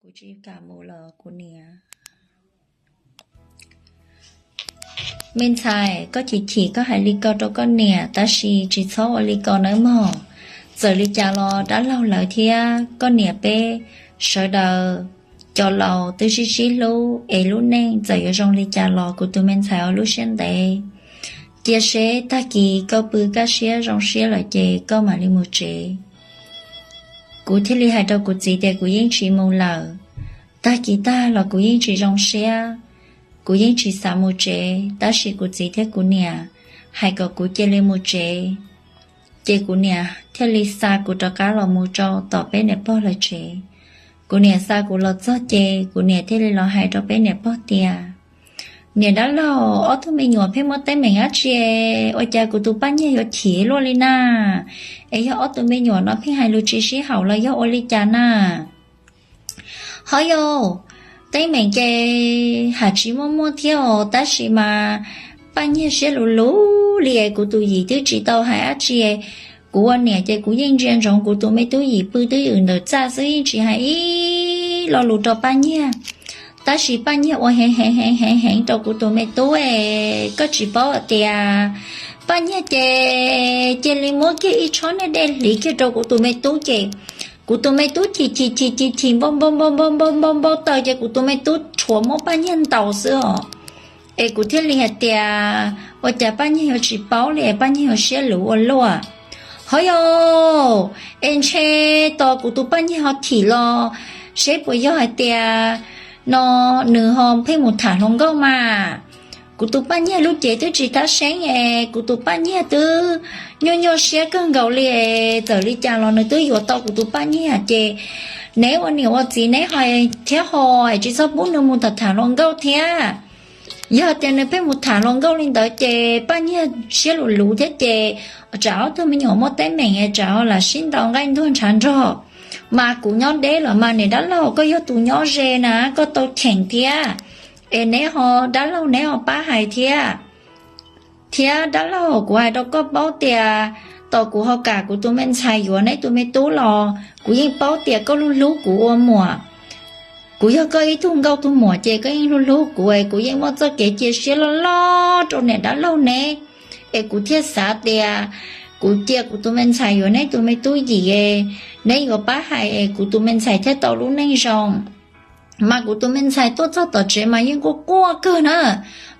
Kuv tsis kam mus los kuv niam. Me ntxhais, koj chim chim koj hais li ko rau koj niam, tab sis tsis txhob ua li ko nawb mog. Txawm li cas los dab laug lawv thiab koj niam peb sawv daws cov laus twb sib sib hlub, es lub neej txawm yuav zoo li cas los kuv tus me ntxhais ua lub siab ntev. Cia seb tag kis koj pw kaj siab zoo siab lawm ces koj mam li mus tsev. Kuv thiaj li hais rau kuv txiv tias kuv yeej tsis mus lawm. Tag kis tag los kuv yeej tsis zoo siab, kuv yeej tsis xav mus tsev, tab sis kuv txiv thiab kuv niam hais kom kuv cia li mus tsev. Ces kuv niam thiaj li xa kuv rov qab los mus rau tom peb niam pog lawv tsev. Kuv niam xa kuv los txog ces kuv niam thiaj li los hais rau peb niam pog tias, Niam dab laug, ob tug me nyuam pheej muaj teeb meem dab tsi, ua cas kuv tus Paj Nyiag yuav chim luaj li na? Es yog ob tug me nyuam no pheej hais lus tsis sib haum los yog ua li cas na? Ho yog teeb meem ces hais tsis muaj muaj thiab os, tab sis mas Paj Nyiag siab luv luv li es kuv tus yim twb tsis tau hais dab tsi. Kuv ua niam ces kuv yeej ntsia ntsoov kuv tus me tub yim pw twb ywm ntawm txaj xwb, yeej tsis hais ib lo lus rau Paj Nyiag. Tab sis Paj Nyiag ua heev heev heev heev heev rau kuv tus me tub es koj tsis paub hais tias Paj Nyiag ces cia li muab kiag ib tshob niag dej hliv kiag rau kuv tus me tub ces kuv tus me tub chim chim chim chim chim npau npau npau npau npau npau npau taws ces kuv tus me tub rhuav muab Paj Nyiag ntaus xwb os. Es kuv thiaj li hais tias, Ua cas Paj Nyiag yuav tsis paub li, Paj Nyiag yuav siab luv ua luaj? Ho yog, es ntshe tos kuv tus Paj Nyiag ho chim los seb puas yog hais tias no nws ho pheej mus tham hluas nkauj mas. Kuv tus Paj Nyiag lub cev twb tsis tab seeb es kuv tus Paj Nyiag twb nyuaj nyuaj siab kawg nkaus li es txawm li cas los nws twb yuav tau kuv tus Paj Nyiag ces neb ua niam ua txiv neb ho thiab ho es tsis txhob pub nws mus tham tham hluas nkauj thiab. Yog tias nws pheej mus tham hluas nkauj li ntawd ces Paj Nyiag siab luv luv thiab ces tsam ob tug me nyuam muaj teeb meem tsam ho lam sib ntaus nqaij ntuag ntshav nrog. Mas kuv nyob deb los mas niam dab laug koj yog tus nyob ze na koj tau cheem thiab. Es neb ho dab laug neb ho pab hais thiab. Thiab dab laug, kuv hais rau koj paub tias tos kuv ho kam kuv tus me ntxhais yuav neb tus me tub los kuv yeej paub tias koj hlub hlub kuv ua muam. Kuv yog koj ib tug nkauj tus muam ces koj yeej hlub hlub kuv es kuv yeej muaj txoj kev cia siab loj loj rau niam dab laug neb. Es kuv thiaj xav tias kuv cia kuv tus me ntxhais yuav neb tus me tub yim es neb yuav pab hais es kuv tus me ntxhais thiaj tau lub neej zoo. Mas kuv tus me ntxhais tuaj txog tom tsev mas yeej quaj quaj kawg na.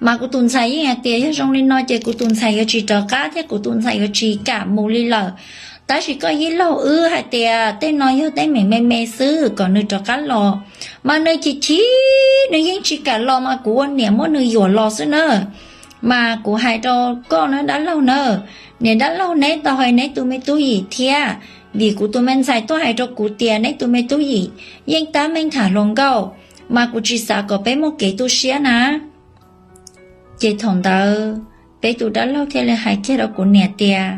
Mas kuv tus ntxhais yeej hais tias yog zoo li no ces kuv tus ntxhais yuav tsis rov qab thiab kuv tus ntxhais yuav tsis kam mus li lawm. Tab sis koj yij laug wb hais tias tej no yog teeb meem me me xwb kom nws rov qab los. Mas nws chim chim nws yeej tsis kam los mas kuv ua niam muab nws yuam los xwb na. Mas kuv hais rau koj na dab laug na, niam dab laug neb tau hais neb tus me tub yim thiab, vim kuv tus me ntxhais tuaj hais rau kuv tias neb tus me tub yim yeej tab meeg tham hluas nkauj, mas kuv tsis xav kom peb muaj kev tu siab na. Ces thaum ntawd peb tus dab laug thiaj li hais kiag rau kuv niam tias,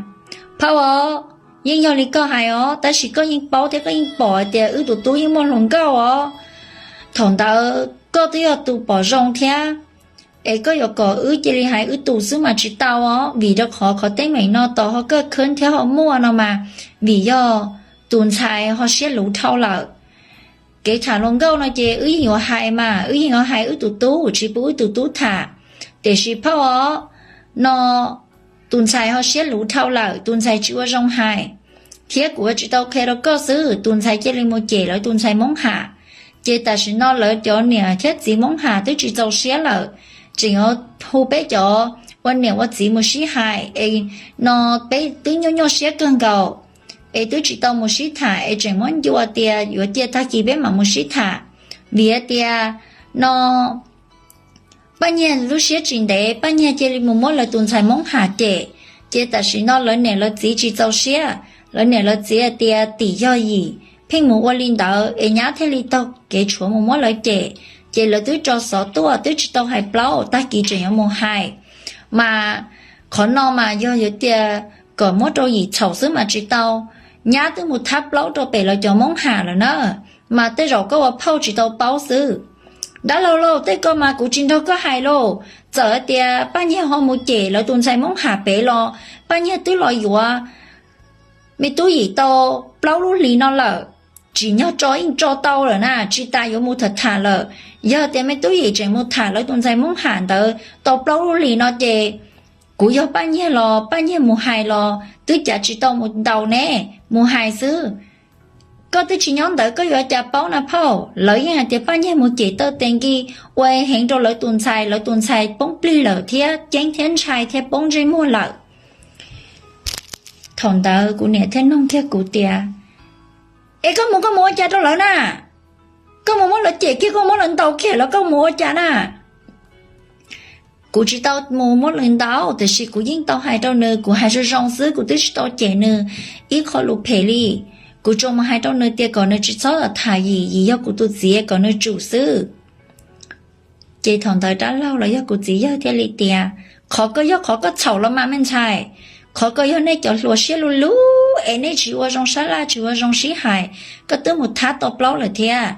Phauj os, yeej yog li koj hais os, tab sis koj yeej paub thiab koj yeej pom hais tias wb tus tub yeej muaj hluas nkauj os. Thaum ntawd koj twb yog tus pom zoo thiab, es koj yuav kom wb cia li hais wb tus xwb mas tsis tau os, vim rau qhov qhov teeb meem no tos ho kaj khab thiab ho muaj no mas, vim yog tus ntxhais ho siab luv dhau lawm. Kev tham hluas nkauj no ces wb yeej yuav hais mas, wb yeej yuav hais wb tus tub, tsis pub wb tus tub tham. Tiam sis phauj os, no tus ntxhais ho siab luv dhau lawm, tus ntxhais tsis ua zoo hais. Thiab kuv tsis tau qhia rau koj xwb, tus ntxhais cia li mus cem lawv tus ntxhais Hmoob Ham. Ces tam sim no lawv cov niam thiab txiv Hmoob Ham twb tsis txaus siab lawm, tseem yuav hu peb cov ua niam ua txiv mus sib hais es no peb twb nyuaj nyuaj siab kawg nkaus, es twb tsis tau mus sib tham es tseem muab ncua tias yuav cia tag kis peb mam mus sib tham. Vim tias no Paj Nyiag lub siab tsis ntev, Paj Nyiag cia li mus muab lawv tus ntxhais Hmoob Ham cem. Ces tam sim no lawv niam lawv txiv tsis txaus siab, lawv niam lawv txiv hais tias tim yog yim pheej mus ua li ntawd es nyab thiaj li taug kev tshuav mus muab lawv cem. Ces lawv twb tso xov tuaj twb tsis tau hais plaub, tag kis tseem yuav mus hais. Mas qhov no mas yog yuav tias kom muab rau yim txhaum xwb mas tsis tau, nyab twb mus thab plaub rau pem lawv cov Hmoob Ham lawm na. Mas tej zaum koj ua phauj tsis tau paub xwb. Dab laug lauj, tej ko mas kuv tsis nrog koj hais lauj. Txawm hais tias Paj Nyiag ho mus cem lawv tus ntxhais Hmoob Ham pem los Paj Nyiag twb los yuav me tub yim tau plaub lub hlis no lawm. tsim nyog tso yeej tso tau lawm na, tsis tas yuav mus tham tham lawm. Yog tias me tub Yim tseem mus tham lawv tus ntxhais Hmoob Ham ntawd tau plaub lub hlis no ces kuv yog Paj Nyiag los Paj Nyiag mus hais los twb cav tsis tau mus ntaus ne, mus hais xwb. Koj twb tsis nyob ntawd koj yuav cas paub na phauj. Lawv yeej hais tias Paj Nyiag mus cem Tawj Tes Nkis ua heev rau lawv tus ntxhais, lawv tus ntxhais poob plig lawm thiab ceeb thiab ntshai thiab poob ntsej muag lawm. Thaum ntawd kuv niam thiaj nug kiag kuv tias, es koj mus koj mus ua cas rau lawv na? Koj mus muab lawv cem kiag, koj muab lawv ntaus kiag los koj mus ua cas na? Kuv tsis tau mus muab lawv ntaus, tiam sis kuv yeej tau hais rau nws, kuv hais zoo zoo xwb, kuv twb tsis tau cem nws ib qho lus phem li. Kuv tsuas mus hais rau nws tias kom nws tsis txhob tham Yim, Yim yog kuv tus txiv, kom nws tsum xwb. Ces thaum ntawd dab laug los yog kuv txiv yawg thiaj li tias, qhov koj yog qhov koj txhaum los mas me ntxhais, qhov koj yog nej cov hluas siab luv luv es nej tsis ua zoo sab laj, tsis ua zoo sib hais, koj twb mus thab tau plaub lawm thiab.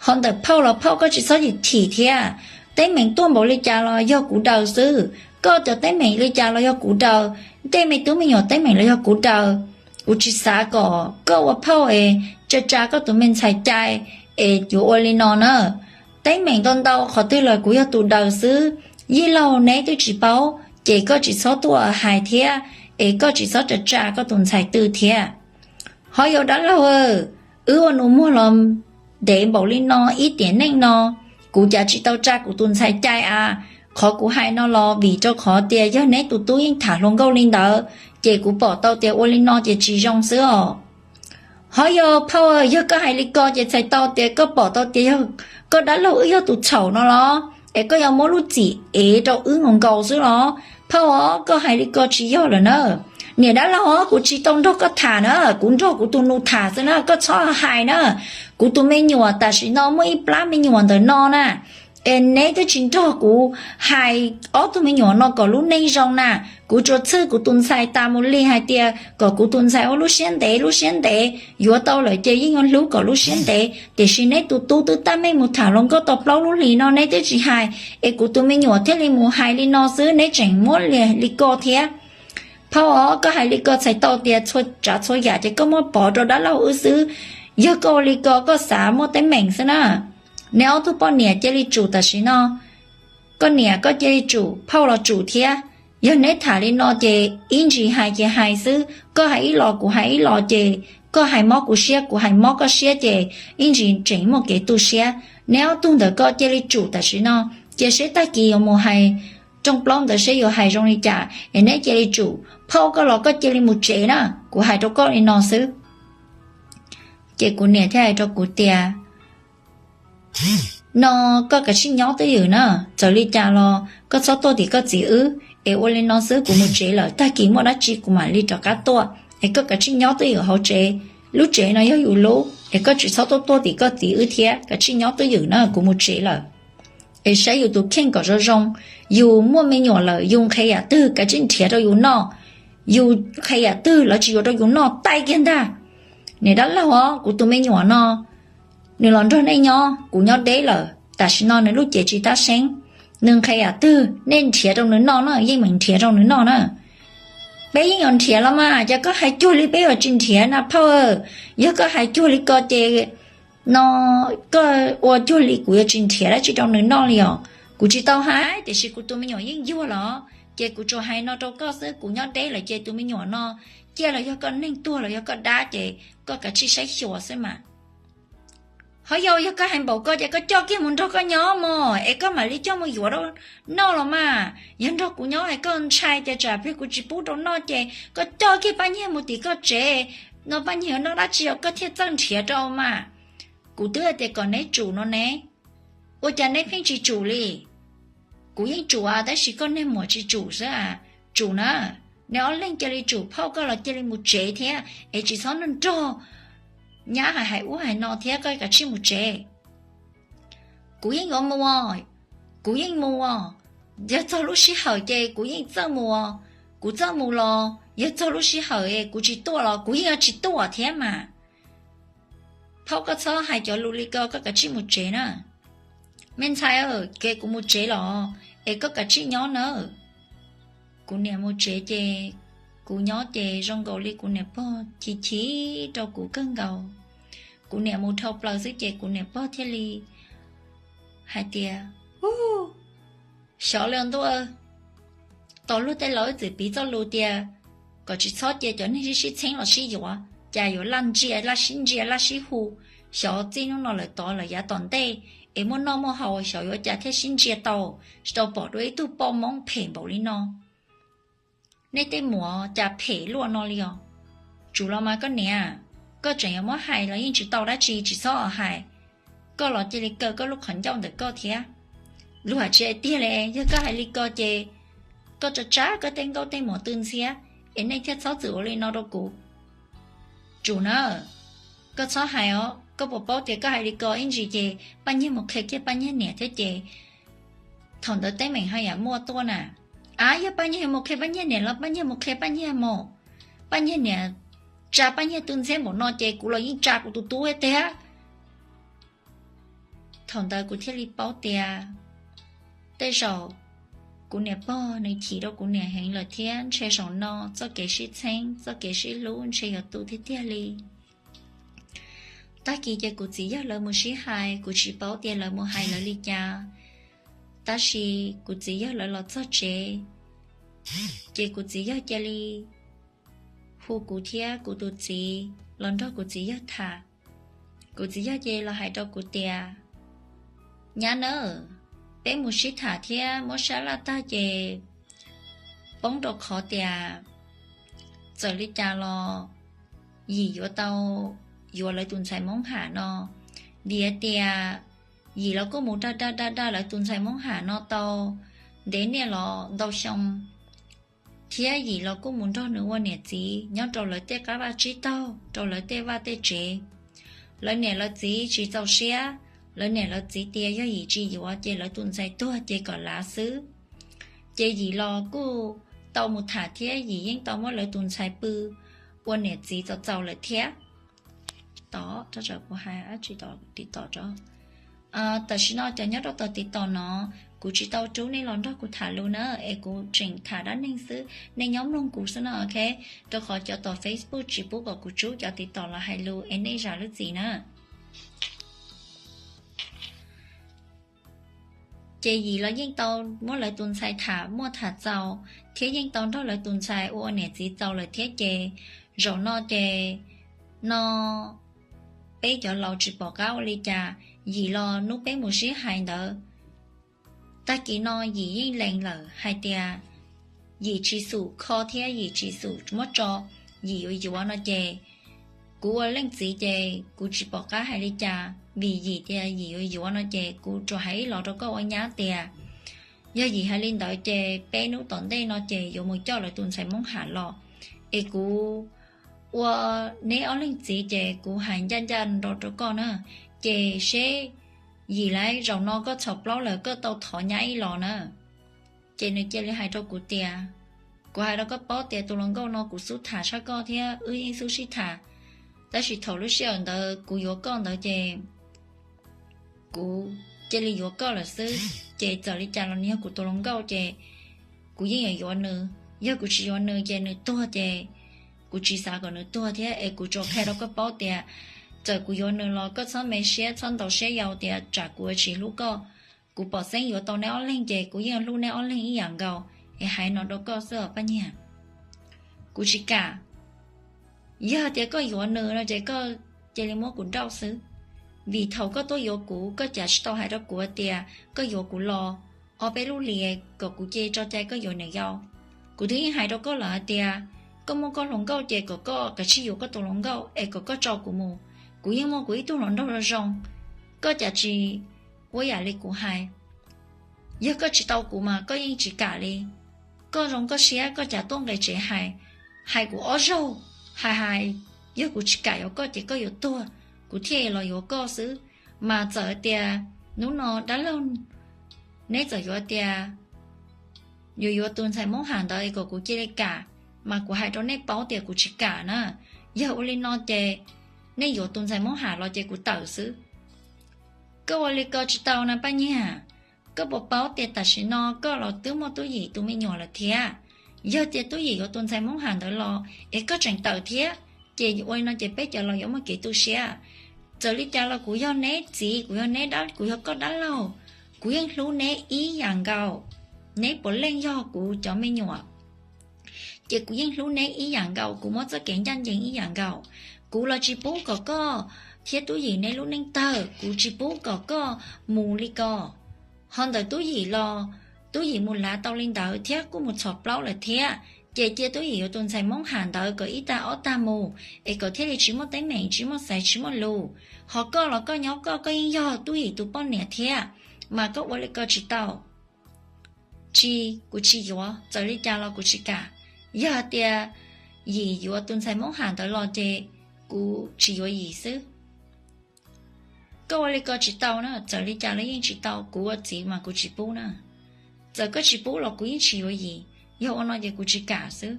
Ho ntawm phauj los phauj koj tsis txhob chim chim thiab. Teeb meem tuaj npaum li cas los yog kuv daws xwb, koj cov teeb meem li cas los yog kuv daws, tej me tub me nyuam teeb meem los yog kuv daws. Kuv tsis xav kom koj ua phauj es tsa tsa koj tus me ntxhais cai es yuav ua li no na. Teeb meem ntau ntau qhov twg los kuv yog tus daws xwb. Yij laug neb twb tsis paub ces koj tsis txhob tuaj hais thiab, es koj tsis txhob tsa tsa koj tus ntxhais twg thiab. Ho yog dab laug, wb ua nus muag los ntev npaum li no ib tiam neej no, kuv cas tsis tau tsa kuv tus ntxhais cai a. Qhov kuv hais no los vim rau qhov tias yog neb tus tub yeej tham hluas nkauj li ntawd, ces kuv pom tau tias ua li no ces tsis zoo xwb os. Ho yog phauj, yog koj hais li ko ces txhais tau tias koj pom tau tias yog koj dab laug wb yog tus txhaum no los, es koj yuav muab lub txim ev rau wb nkaus nkaus xwb los? Phauj os, koj hais li ko tsis yog lawm na. Niam dab laug os, kuv tsis tau nrog koj tham na, kuv nrog kuv tus nus tham xwb na, koj txhob hais na. Kuv tus me nyuam tam sim no muaj ib plab me nyuam ntawm no na, es neb twb tsis nrog kuv hais ob tug me nyuam no kom lub neej zoo na. Kuv tsuas txhwj kuv tus ntxhais tas mus li hais tias kom kuv tus ntxhais ua lub siab ntev, lub siab ntev, yuav tau lawm ces yeej yuav hlub kom lub siab ntev. Tiam sis neb tus tub twb tab meeg mus tham hluas nkauj tau plaub lub hlis no neb twb tsis hais, es kuv tus me nyuam thiaj li mus hais li no xwb, neb tseem muab li ko thiab. Phauj os, koj hais li ko txhais tau tias txhua tsav txhua yam ces koj muab pov rau dab laug wb xwb. Yog koj ua li ko koj xav muaj teeb meem xwb na. Neb ob tug poj niam cia li tsum tam sim no. Koj niam koj cia li tsum, phauj los tsum thiab. Yog neb tham li no ces ib ntsis hais ces hais xwb, koj hais ib los kuv hais ib los ces koj hais mob kuv siab kuv hais mob koj siab ces ib ntsis tseem muaj kev tu siab. Neb ob tug ntawm ko cia li tsum tam sim no, cia seb tag kis yuav mus hais rooj plaub ntawd seb yuav hais zoo li cas es neb cia li tsum. Phauj koj los koj cia li mus tsev na, kuv hais rau koj li no xwb. Ces kuv niam thiaj hais rau kuv tias, no koj kav tsij nyob twj ywm na, txawm li cas los koj txhob tuaj tim koj txiv wb, es ua li no xwb kuv mus tsev lawm, tag kis muaj dab tsi kuv mam li rov qab tuaj, es koj kav tsij nyob twj ywm hauv tsev. Lub tsev no yog yus lub, es koj tsis txhob tuaj tuaj tim koj txiv wb thiab, kav tsij nyob twj ywm na, kuv mus tsev lawm. Es saib yus tus kheej kom zoo zoo, yus muaj me nyuam lawm yus nqhis yam twg kav tsij nrhiav rau yus noj, yus nqhis yam twg lawv tsis yuav rau yus noj taij kiag ntag. Niam dab laug os, kuv tus me nyuam no nws los nrog nej nyob, kuv nyob deb lawm, tam sim no nws lub cev tsis tab seeb. Nws nqhis yam twg nej nrhiav rau nws noj na, yeej meem nrhiav rau nws noj na. Peb yeej yuav nrhiav los mas, ces koj hais cuag li peb yuav tsis nrhiav na phauj. Yog koj hais cuag li ko ces no koj ua cuag li kuv yuav tsis nrhiav dab tsi rau nws noj li os. Kuv tsis tau hais, tiam sis kuv tus me nyuam yeej yuag los, ces kuv tsuas hais no rau koj xwb, kuv nyob deb lawm ces tus me nyuam no, ciaj los yog koj neeg, tuag los yog koj dab, ces koj kav tsij saib xyuas xwb mas. Ho yog, yog koj hais npaum ko ces koj coj kiag mus nrog koj nyob mog, es koj mam li coj mus yuav rau noj los mas. Yog nrog kuv nyob es koj ntshai ces tsam pliag kuv tsis pub rau noj ces koj coj kiag Paj Nyiag mus tim koj tsev, no Paj Nyiag yuav noj dab tsi os koj thiaj txawj nrhiav rau mas. Kuv twb hais tias kom neb tsum no ne, ua cas neb pheej tsis tsum li? Kuv yeej tsum as, tab sis koj niag muam tsis tsum xwb as. Tsum na, neb ob leeg cia li tsum, phauj koj los cia li mus tsev thiab, es tsis txhob nrog nyab hais hais ub hais no thiab, koj kav tsij mus tsev. Kuv yeej yuav mus, kuv yeej mus, yog txog lub sij hawm ces kuv yeej txawj mus, kuv txawj mus los yog txog lub sij hawm kuv tsis tuaj los kuv yeej yuav tsis tuaj thiab mas. Phauj koj txhob hais cov lus li ko, koj kav tsij mus tsev na. Me ntxhais, kev kuv mus tsev los, es koj kav tsij nyob nawb. Kuv niam mus tsev ces kuv nyob ces zoo nkaus li kuv niam pog chim chim rau kuv kawg nkaus. Kuv niam mus dhau plaws xwb ces kuv niam pog thiaj li hais tias, Ub, xyov li ntuj, tos luag tej laus ib txwm piv txoj lus tias kom tsis txhob cia cov neeg sib sib txheeb los sib yuav, cas yuav laj ntsia laj sib ntsia laj sib hu. Xyov txij hnub no lawm tod lawm yav tom ntej es muaj noj muaj haus xyov yuav cas thiaj sib ntsia tau, tsis tau pom dua ib tug poj Hmoob phem npaum li no. Nej tej muam cas phem luaj no li os. Tsum los mas koj niam, koj tseem yuav muab hais los yeej tsis tau dab tsi, tsis txhob hais. Koj los cia li kaw koj lub qhov ncauj ntawm koj thiab. Luag hais tsis hais tiag li, yog koj hais li ko ces koj tsa tsab koj tej nkauj tej muam tw ntxhiab es nej thiaj txhob txwm ua li no rau kuv. Tsum na, koj txhob hais os, koj puas paub tias koj hais li ko ib ntsis ces Paj Nyiag mus qhia kiag Paj Nyiag niam thiab ces thaum ntawd teeb meem haj yam muaj tuaj na. Ab, yog Paj Nyiag mus qhia Paj Nyiag niam los Paj Nyiag mus qhia Paj Nyiag mus. Paj Nyiag niam tsa Paj Nyiag tw ntxhiab npaum no ces kuv los yeej tsa kuv tus tub tiag. Thaum ntawd kuv thiaj li paub tias tej zaum kuv niam pog nws chim rau kuv niam heev lawm thiab ntshe zaum no txoj kev sib txheeb txoj kev sib hlub ntshe yuav tu tiag tiag li. Tag kis ces kuv txiv yawg lawv mus sib hais, kuv tsis paub tias lawv mus hais lawv li cas, tab sis kuv txiv yawg lawv los txog tsev ces kuv txiv yawg cia li hu kuv thiab kuv tus txiv los nrog kuv txiv yawg tham. Kuv txiv yawg cia li los hais rau kuv tias, Nyab nawb, peb mus sib tham thiab muab sab laj tag ces poob rau qhov tias txawm li cas los Yim yuav tau yuav lawv tus ntxhais Hmoob Ham no, vim tias Yim los kuj mus dag dag dag dag lawv tus ntxhais Hmoob Ham no tau ntev niaj los ntau xyoo, thiab Yim los kuj mus nrog nws ua niam txiv nyob rau lawv tej qab vaj tsib taug rau lawv tej vaj tej tsev. Lawv niam lawv txiv tsis txaus siab, lawv niam lawv txiv tias yog Yim tsis yuav ces lawv tus ntxhais tuag ces kom lav xwb. Ces Yim los kuj tau mus tham thiab Yim yeej tau muab lawv tus ntxhais pw ua niam txiv txaus txaus lawm thiab. Tos, kuv hais tsis tau tiv tom. Tam sim no cov nyob rau tom tiv tom no, kuv tsis tau rub nej los nrog kuv tham lus na, es kuv tseem tham dab neeg xwb, nej nyob mloog kuv xwb no, ok. Rau qhov cov tom Facebook tsis pub kom kuv rub cov tiv tom los hais lus es nej zam lub txim na. Ces Yim los yeej tau muab lawv tus ntxhais tham muaj tham txaus thiab yeej tau nrog lawv tus ntxhais ua niam txiv txaus lawm thiab ces zaum no ces no peb cov laus tsis pom qab ua li cas. Yim los hnub peb mus sib hais ntawd, tag kis no Yim yeej lees lawm hais tias Yim tsis xum kho thiab Yim tsis xum muab tso, Yim yuav yuav no ces kuv ua leej txiv ces kuv tsis pom qab hais li cas, vim Yim tias Yim yuav yuav no ces kuv tsuas hais ib los rau koj ua nyab tias yog Yim hais li ntawd ces peb hnub tom ntej no ces yuav mus coj lawv tus ntxhais Hmoob Ham los, es kuv ua neb ob leeg txiv ces kuv hais ncaj ncaj nro rau koj na, ces seb Yim lauj, zaum no koj txhaum plaub lawm koj tau thov nyab ib los na. Ces nws cia li hais rau kuv tias, kuv hais rau koj paub tias tus hluas nkauj no kuv xub tham tshaj koj thiab wb yeej xub sib tham, tab sis thaum lub sij hawm ntawd kuv yuav koj ntawd ces kuv cia li yuav koj lawm xwb, ces txawm li cas los nws yog kuv tus hluas nkauj ces kuv yeej yuav yuav nws. Yog kuv tsis yuav nws ces nws tuag ces kuv tsis xav kom nws tuag thiab, es kuv tsuas qhia rau koj paub tias txawm kuv yuav nws los koj txhob me siab txhob ntaus siab yau tias tsam kuv tsis hlub koj. Kuv pom xeeb yuav tau neb ob leeg ces kuv yeej hlub neb ob leeg ib yam nkaus, es hais no rau koj xwb os Paj Nyiag. Kuv tsis kam. Yog tias koj yuav nws no ces koj cia li muab kuv nrauj xwb, vim thaum koj tuaj yuav kuv koj cas tsis tau hais rau kuv tias koj yuav kuv los ob peb lub hlis kom kuv cia tso cai koj yuav niam yau. Kuv twb yeej hais rau koj lawm hais tias koj muaj koj hluas nkauj ces kom koj kav tsij yuav koj tus hluas nkauj es kom koj tso kuv mus, kuv yeej muaj kuv ib tug hluas nraug zoo zoo. Koj cas tsis ua yam li kuv hais. Yog koj tsis tau kuv mas koj yeej tsis kam li. Koj zoo koj siab koj cas tuaj nqis tsev hais, hais kuv ob zaug, hais hais, yog kuv tsis kam yuav koj ces koj yuav tuag, kuv thiaj los yuav koj xwb. Mas txawm tias hnub no dab laug neb txawm yuav tias yuav yuav tus ntxhais Hmoob Ham ntawd es kom kuv cia li kam, mas kuv hais rau nej paub tias kuv tsis kam na. Yog ua li no ces nej yuav tus ntxhais Hmoob Ham los ces kuv tawm xwb. Koj ua li ko tsis tau na Paj Nyiag. Koj puas paub tias tam sim no koj los twb muaj Tub Yim tus me nyuam lawm thiab? Yog tias Tub Yim yuav tus ntxhais Hmoob Ham ntawd los es koj tseem tawm thiab, ces ua li no ces peb cov laus yuav muaj kev tu siab. Txawm li cas los kuv yog neb txiv, kuv yog neb dab, kuv yog koj dab laug, kuv yeej hlub neb ib yam nkaus. Neb puav leej yog kuv cov me nyuam, ces kuv yeej hlub neb ib yam nkaus, kuv muab txoj kev ncaj ncees ib yam nkaus. Kuv los tsis pub kom koj thiab Tub Yim neb lub neej tawg, kuv tsis pub kom koj mus li ko. Ho ntawm Tub Yim los, Tub Yim mus lav tau li ntawd thiab kuj mus txhos plaub lawm thiab, ces cia Tub Yim yuav tus ntxhais Hmoob Ham ntawd kom ib tag ob tag mus, es kom thiaj li tsis muaj teeb meem, tsis muaj xaiv, tsis muaj lus. Ho koj los koj nyob koj, koj yeej yog Tub Yim tus poj niam thiab, mas koj ua li ko tsis tau. Tsis, kuv tsis yuav, txawm li cas los kuv tsis kam. Yog hais tias Yim yuav tus ntxhais Hmoob Ham ntawd los ces kuv tsis yuav Yim xwb. Koj ua li ko tsis tau na, txawm li cas los yeej tsis tau, kuv ua txiv mas kuv tsis pub na. Txawm koj tsis pub los kuv yeej tsis yuav Yim, yog ua no ces kuv tsis kam xwb.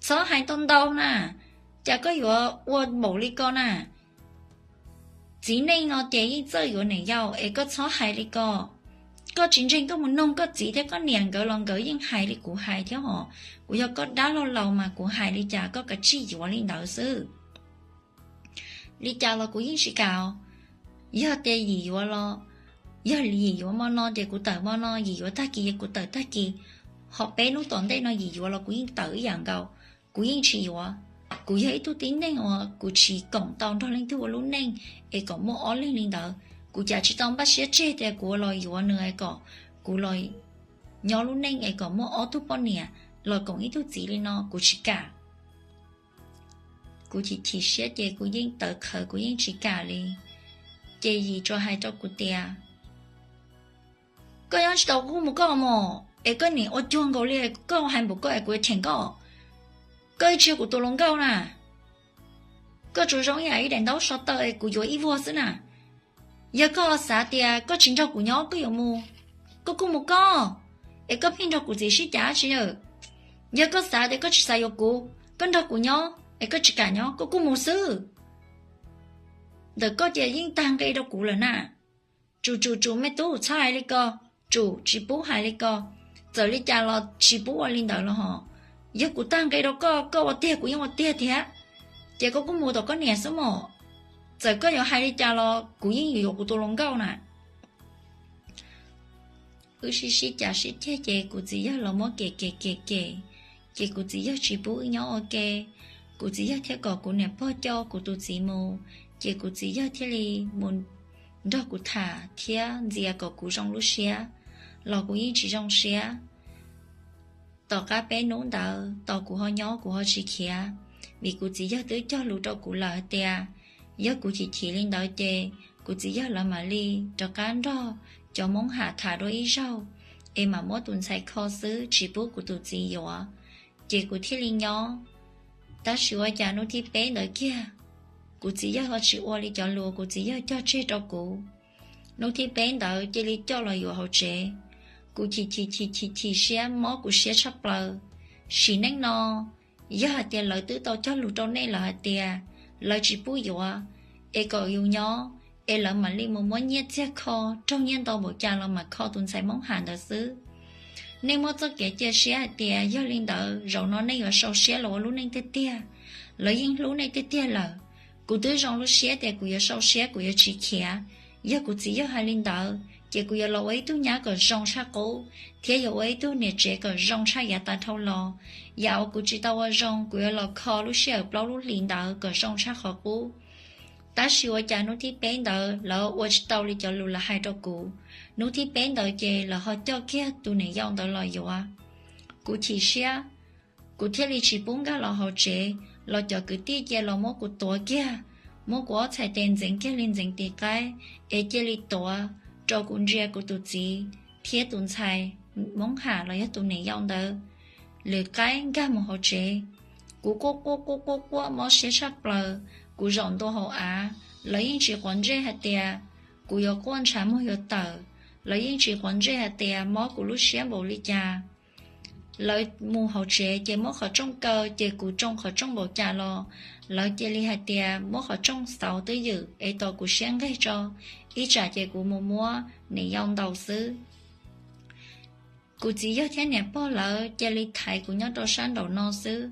Txhob hais ntau ntau na, cas koj yuav ua npaum li ko na. Txiv neej no ces yeej txawj yuav niam yau es koj txhob hais li ko. Koj tsis ntseeg koj mus noog koj txiv thiab koj niam nkawd los nkawd yeej hais li kuv hais thiab hos. Kuv yog koj dab laug laus mas kuv hais li cas koj kav tsij yuav li ntawd xwb. Li cas los kuv yeej tsis kam. Yog tias Yim yuav los, yog Yim yuav mo no ces kuv tawm mo no, Yim yuav tag kis kuv tawm tag kis. Ho peb hnub tom ntej no Yim yuav los kuv yeej tawm ib yam nkaus, kuv yeej tsis yuav. Kuv yog ib tug tib neeg uas kuv tsis koom tau nrog leej twg ua lub neej es kom muaj ob leeg li ntawd. Kuv cas tsis tau npaj siab tseg tias kuv los yuav nws es kom kuv los nyob lub neej es kom muaj ob tug poj niam los koom ib tug txiv li no, kuv tsis kam. Kuv chim chim siab ces kuv yeej tawv qhawv, kuv yeej tsis kam li. Ces Yim tsuas hais rau kuv tias, koj nyob tsis tau kuv mus koj mos, es koj niam ua cuag nkaus li, koj hais npaum koj es kuv cheem koj. Koj ib tsis yog kuv tus hluas nkauj na, koj tsuas zoo ib yam ib daim ntaub so taw es kuv yuav ib vuag xwb na. Yog koj xav tias koj tsis nrog kuv nyob koj yuav mus, koj kuj mus koj, es koj pheej nrog kuv txiv sib cav tsis yawm. Yog koj xav tias koj tsis xav yuav kuv, koj nrog kuv nyob es koj tsis kam nyob koj kuj mus xwb. Ntawm koj ces yeej tag nqe rau kuv lawm na. Tsum tsum tsum me tub, txhob hais li ko. Tsum, tsis pub hais li ko. Txawm li cas los tsis pub ua li ntawd los hos. Yog kuv tag nqe rau koj, koj ua tiag kuv yeej ua tiag thiab. Ces koj kuj mus tom koj niam xwb mos. Txawm koj yuav hais li cas los kuv yeej yuav yuav kuv tus hluas nkauj na. Wb sib sib cav sib ceg ces kuv txiv yawg los muab kem kem kem kem, ces kuv txiv yawg tsis pub wb nyob ua ke. Kuv txiv yawg thiaj kom kuv niam pog coj kuv tus txiv mus, ces kuv txiv yawg thiaj li mus nrog kuv tham thiab ntxias kom kuv zoo lub siab, los kuv yeej tsis zoo siab. Tom qab peb hnub ntawd tos kuv ho nyob kuv ho tsis khiav, vim kuv txiv yawg twb cog lus rau kuv lawm hais tias yog kuv chim chim li ntawd ces kuv txiv yawg lawv mam li rov qab nrog cov Hmoob Ham tham dua ib zaug, es mam muab tus ntxhais kho xwb tsis pub kuv tus txiv yuav. Ces kuv thiaj li nyob. Tab sis ua cas hnub thib peb ntawd kiag, kuv txiv yawg ho tsis ua li cov lus kuv txiv yawg cog tseg rau kuv. Hnub thib peb ntawd cia li coj los yuav hauv tsev. Kuv chim chim chim chim chim siab, mob kuv siab tshaj plaws. Sim neej no, yog hais tias lawv twb tau cog lus rau nej lawm hais tias lawv tsis pub yuav, es kom yus nyob, es lawv mam li mus muab nyiaj txiag kho, raug nyiaj ntau npaum cas los mam kho tus ntxhais Hmoob Ham ntawd xwb. Nej muab txoj kev cia siab hais tias yog li ntawd zaum no nej yuav sau siab los ua lub neej tiag tiag. Lawv yeej hlub nej tiag tiag lawm. Kuv twb zoo lub siab tias kuv yuav sau siab kuv yuav tsis khiav. Yog kuv txiv yawg hais li ntawd ces kuv yuav los ua ib tug nyab kom zoo tshaj qub, thiab yuav ua ib tug niam tsev kom zoo tshaj yav tas dhau los. Yam uas kuv tsis tau ua zoo kuv yuav los kho lub sij hawm plaub lub hlis ntawd kom zoo tshaj qhov qub. Tab sis ua cas hnub thib peb ntawd lawv ua tsis tau li cov lus lawv hais rau kuv. Hnub thib peb ntawd ces lawv ho coj kiag tus niam yau ntawd los yuav. Kuv chim siab, kuv thiaj li tsis pub nkag los hauv tsev, los cov kwv tij cia los muab kuv tuav kiag, muab kuv ob txhais tes ntxeev kiag li ntxeev tis qaib, es cia li tuav rau kuv ntsia kuv tus txiv thiab tus ntxhais Hmoob Ham los yog tus niam yau ntawd lwm qaib nkag mus hauv tsev. Kuv quaj quaj quaj quaj quaj mob siab tshaj plaws, kuv zaum ntua hauv av, lawv yeej tsis quav ntsej hais tias kuv yuav quaj ntshav muag yuav tawm, lawv yeej tsis quav ntsej hais tias mob kuv lub siab npaum li cas. Lawv mus hauv tsev ces muab qhov rooj kaw ces kuv tsoo qhov rooj npaum cas los lawv cia li hais tias muab qhov rooj xauv twj ywm es tos kuv siab nqig tso, ib tsam ces kuv mus muab niam yau ntaus xwb. Kuv txiv yawg thiab niam pog lawv cia li thaiv kuv nyob rau sab nraum no xwb,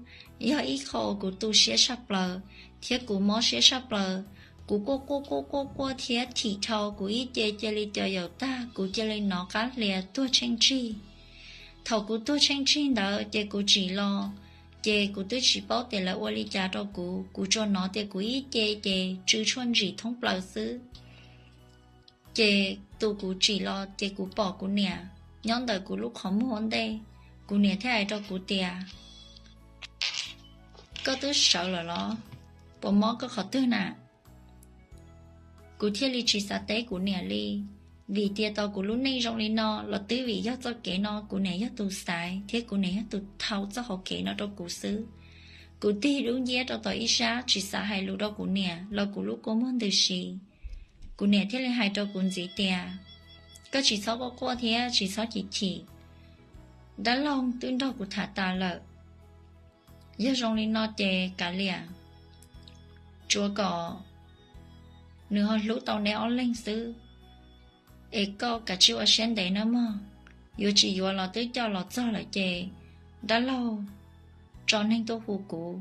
yog ib qho uas kuv tu siab tshaj plaws thiab kuv mob siab tshaj plaws. Kuv quaj quaj quaj quaj quaj thiab thim dhau, kuv ib ce cia li co yaum tag, kuv cia li nov qab hlias tuag tsheej tsig. Thaum kuv tuag tsheej tsig ntawd ces kuv tsim los, ces kuv twb tsis paub tias lawv ua li cas rau kuv, kuv tsuas nov tias kuv ib ce ces tsw tshuaj ntsim thoob plaws xwb. Ces tus kuv tsim los ces kuv pom kuv niam nyob ntawm kuv lub qhov muag ua ntej. Kuv niam thiaj hais rau kuv tias, koj twb sawv lawm los? Puas mob koj qhov twg na? Kuv thiaj li tsis xav teb kuv niam li, vim tias tau kuv lub neej zoo li no los twb vim yog txoj kev no kuv niam yog tus xaiv thiab kuv niam yog tus thau txoj hauv kev no rau kuv xwb. Kuv tig dub nciab rau tom ib sab tsis xav hais lus rau kuv niam los kuv lub kua muag ntws si. Kuv niam thiaj li hais rau kuv ntxiv tias, koj tsis txhob quaj quaj thiab tsis txhob chim chim. Dab laug twb nrog kuv tham tas lawm. Yog zoo li no ces kav liam, tsuav kom nws ho hlub tau neb ob leeg xwb, es koj kav tsij ua siab ntev nawb mog. Yuav tsis yuav los twb coj los txog lawm ces dab laug tso neeg tuaj hu kuv,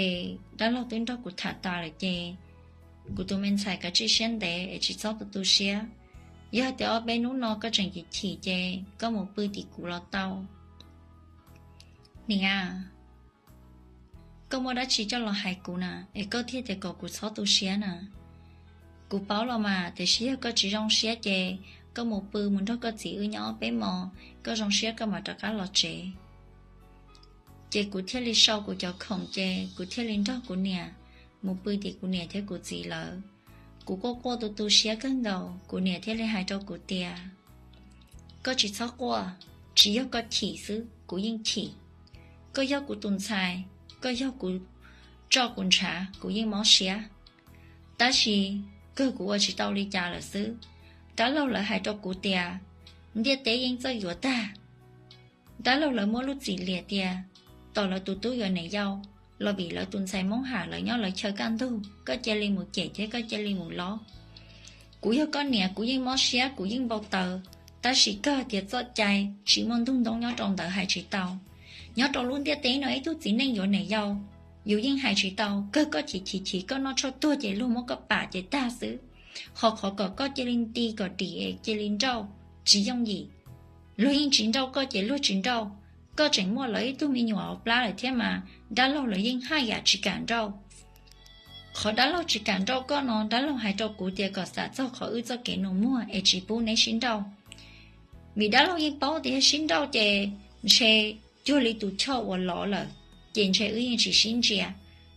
es dab laug twb nrog kuv tham tas lawm ces kuv tus me ntxhais kav tsij siab ntev es tsis txhob tu tu siab. Yog tias ob peb hnub no koj tseem chim chim ces koj mus pw tim kuv los tau. Niam, koj muaj dab tsi coj los hais kuv na es koj thiaj tias kom kuv txhob tu siab na? Kuv paub los mas, tiam sis yog koj tsis zoo siab ces koj mus pw mus nrog koj txiv wb nyob peb hmos, koj zoo siab koj mam rov qab los tsev. Ces kuv thiaj li sau kuv cov khoom ces kuv thiaj li nrog kuv niam mus pw tim kuv niam thiab kuv txiv lawv. Kuv quaj quaj tu tu siab kawg nkaus, kuv niam thiaj li hais rau kuv tias, koj tsis txhob quaj, tsis yog koj chim xwb kuv yeej chim. Koj yog kuv tus ntxhais, koj yog kuv tso kuv ntshav kuv yeej mob siab. Tab sis kawg kuv ua tsis tau li cas lawm xwb. Dab laug lawv hais rau kuv tias ntiaj teb yeej txawj yuav tag. Dab laug lawv muab lub txim liam tias tom lawv tus tub yuav niam yau los vim lawv tus ntxhais Hmoob Ham lawv nyob lawv chaw kaj ntug, koj cia li mus cem thiab koj cia li mus lob. Kuv yog koj niam kuv yeej mob siab kuv yeej npau taws, tab sis kawg tias txoj cai tsis muaj ntug ntoob nyob rau ntawd hais tsis tau. Nyob rau lub ntiaj teb no ib tug txiv neej yuav niam yau, yus yeej hais tsis tau, kawg koj chim chim chim koj noj tshuaj tuag ces luag muab koj pam ces tag xwb. Ho qhov kom koj cia li nti kom dim es cia li nrauj, tsis yooj yim. Luag yeej tsis nrauj koj ces luag tsis nrauj. Koj tseem muaj lawv ib tug me nyuam hauv plab lawm thiab mas dab laug lawv yeej haj yam tsis kam nrauj. Qhov dab laug tsis kam nrauj koj no dab laug hais rau kuv tias kom xam txog qhov wb txoj kev nus muag es tsis pub neb sib nrauj. Vim dab laug yeej paub tias yog sib nrauj ces ntshe cuag li tus choj uas lov lawm, ces ntshe wb yeej tsis sib ntsia.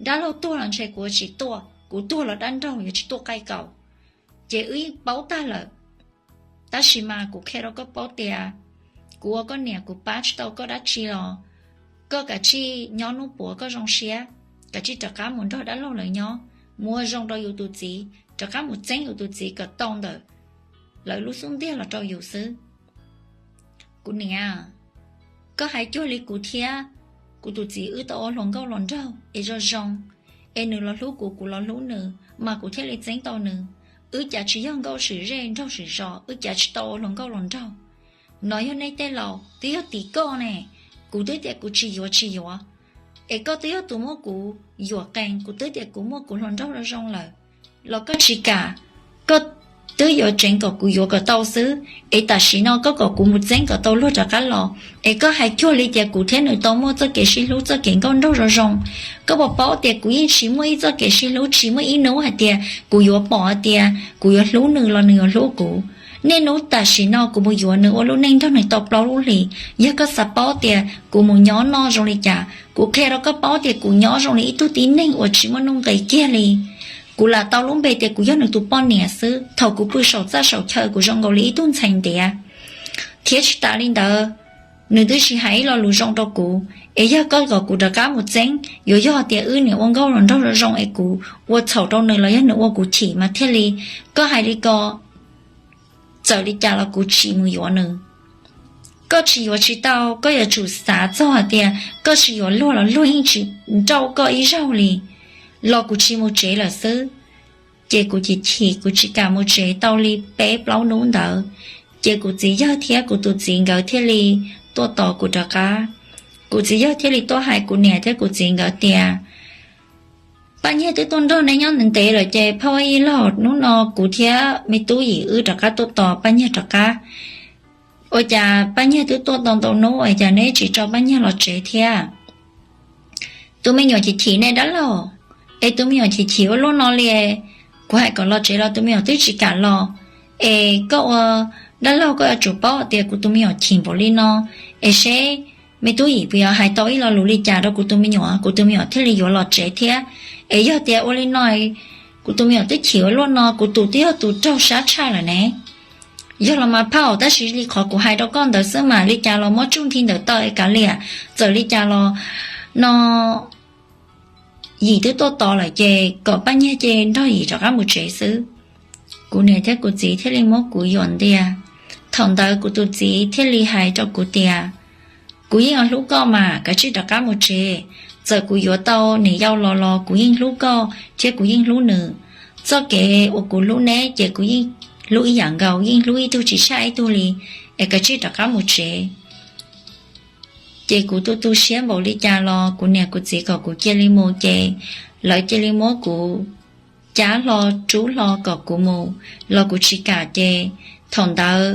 Dab laug tuag los ntshe kuv tsis tuaj, kuv tuag los dab nraug yuav tsis tuaj qaij kaus. Ces wb yeej paub tag lawm. Tab sis mas kuv qhia rau koj paub tias kuv ua koj niam kuv pab tsis tau koj dab tsi los koj kav tsij nyob hnub puav koj zoo siab, kav tsij rov qab mus nrog dab laug lawv nyob, mus ua zoo rau yus tus txiv, rov qab mus txeeb yus tus txiv kom tau ntawm lawv lub xub ntiag los rau yus xwb. Kuv niam, koj hais cuag li kuv thiab kuv tus txiv wb tau ua hluas nkauj hluas nraug es zoo zoo, es nws los hlub kuv kuv los hlub nws mas kuv thiaj li txeeb tau nws. Wb cav tsis yog nkauj swm zej nraug swm zos, wb cav tsis tau ua hluas nkauj hluas nraug. No yog nej tej laus twb yog tim koj ne, kuv twb tias kuv tsis yuav tsis yuav, es koj twb yog tus muab kuv yuam qees, kuv twb tias kuv muaj kuv hluas nraug zoo zoo lawm los koj tsis kam. Koj twb yuav tseev kom kuv yuav kom tau xwb, es tam sim no koj kom kuv mus txeeb kom tau luag rov qab los, es koj hais cuag li tias kuv thiab nws tau muaj txoj kev sib hlub txoj kev nkauj nraug zoo zoo. Koj puas paub tias kuv yeej tsis muaj ib txoj kev sib hlub, tsis muaj ib hnub hais tias kuv yuav pom hais tias kuv yuav hlub nws los nws yuav hlub kuv. Niaj hnub tam sim no kuv mus yuav nws ua lub neej nrog nws tau plaub lub hlis, yog koj xav paub tias kuv mus nyob noj zoo li cas, kuv qhia rau koj paub tias kuv nyob zoo li ib tug tib neeg uas tsis muaj nuj nqis kiag li. Kuv lam tau lub npe tias kuv yog nws tus poj niam xwb, thaum kuv pw saum txaj saum chaw kuv zoo nkaus li ib tug ntxhais ntiav. Thiab tsis tas li ntawd, nws twb tsis hais ib lo lus zoo rau kuv, es yog koj kom kuv rov qab mus txeeb, yuav yog tias wb niam ua nkauj hluas nraug zoo zoo es kuv ua txhaum rau nws los yog nws ua kuv chim mas thiaj li. Koj hais li ko, txawm li cas los kuv tsis mus yuav nws. Koj tsis yuav tsis tau, koj yuav tsum xav txog hais tias koj tsis yuav luag los luag yeej tsis nrauj koj ib zaug li, los kuv tsis mus tsev lawm xwb. Ces kuv chim chim kuv tsis kam mus tsev tau li peb plaub hnub ntawd, ces kuv txiv yawg thiab kuv tus txiv nkawd thiaj li tuaj tos kuv rov qab. Kuv txiv yawg thiaj li tuaj hais kuv niam thiab kuv txiv nkawd tias, Paj Nyiag twb tuaj nrog neb nyob ntev ntev lawm ces phauj Ib Laug, hnub no kuv thiab me tub Yim wb rov qab tuaj tos Paj Nyiag rov qab. Ua cas Paj Nyiag twb tuaj tau ntau hnub es cas neb tsis tso Paj Nyiag los tsev thiab? Tus me nyuam chim chim ne dab laug, es tus me nyuam chim chim ua luaj no li. Kuv hais kom los tsev los tus me nyuam twb tsis kam los. Es koj ua dab laug koj yuav tsum paub tias kuv tus me nyuam chim npaum li no, es seb me tub Yim puas yuav hais tau ib lo lus li cas rau kuv tus me nyuam, kuv tus me nyuam thiaj li yuav los tsev thiab. Es yog tias ua li no, kuv tus me nyuam twb chim ua luaj no, kuv tus twb yog tus raug sab tshaj lawm ne. Yog los mas phauj, tab sis li qhov kuv hais rau koj ntawd xwb mas li cas los muab tsuj nthi ntawm tau es kav liam, txawm li cas los no Yim twb tuaj tos lawm ces kom Paj Nyiag ces nrog Yim rov qab mus tsev xwb. Kuv niam thiab kuv txiv thiaj li muab kuv yuam ntias. Thaum ntawd kuv tus txiv thiaj li hais rau kuv tias, kuv yeej yuav hlub koj mas, kav tsij rov qab mus tsev. Txawm kuv yuav tau niam yau los los kuv yeej hlub koj thiab kuv yeej hlub nws. Txoj kev uas kuv hlub neb ces kuv yeej hlub ib yam nkaus, yeej hlub ib tug tsis tshaj ib tug li, es kav tsij rov qab mus tsev. Ces kuv tu tu siab npaum li cas los kuv niam kuv txiv kom kuv cia li mus ces lawv cia li muab kuv cab hlo rub hlo kom kuv mus los kuv tsis kam ces thaum ntawd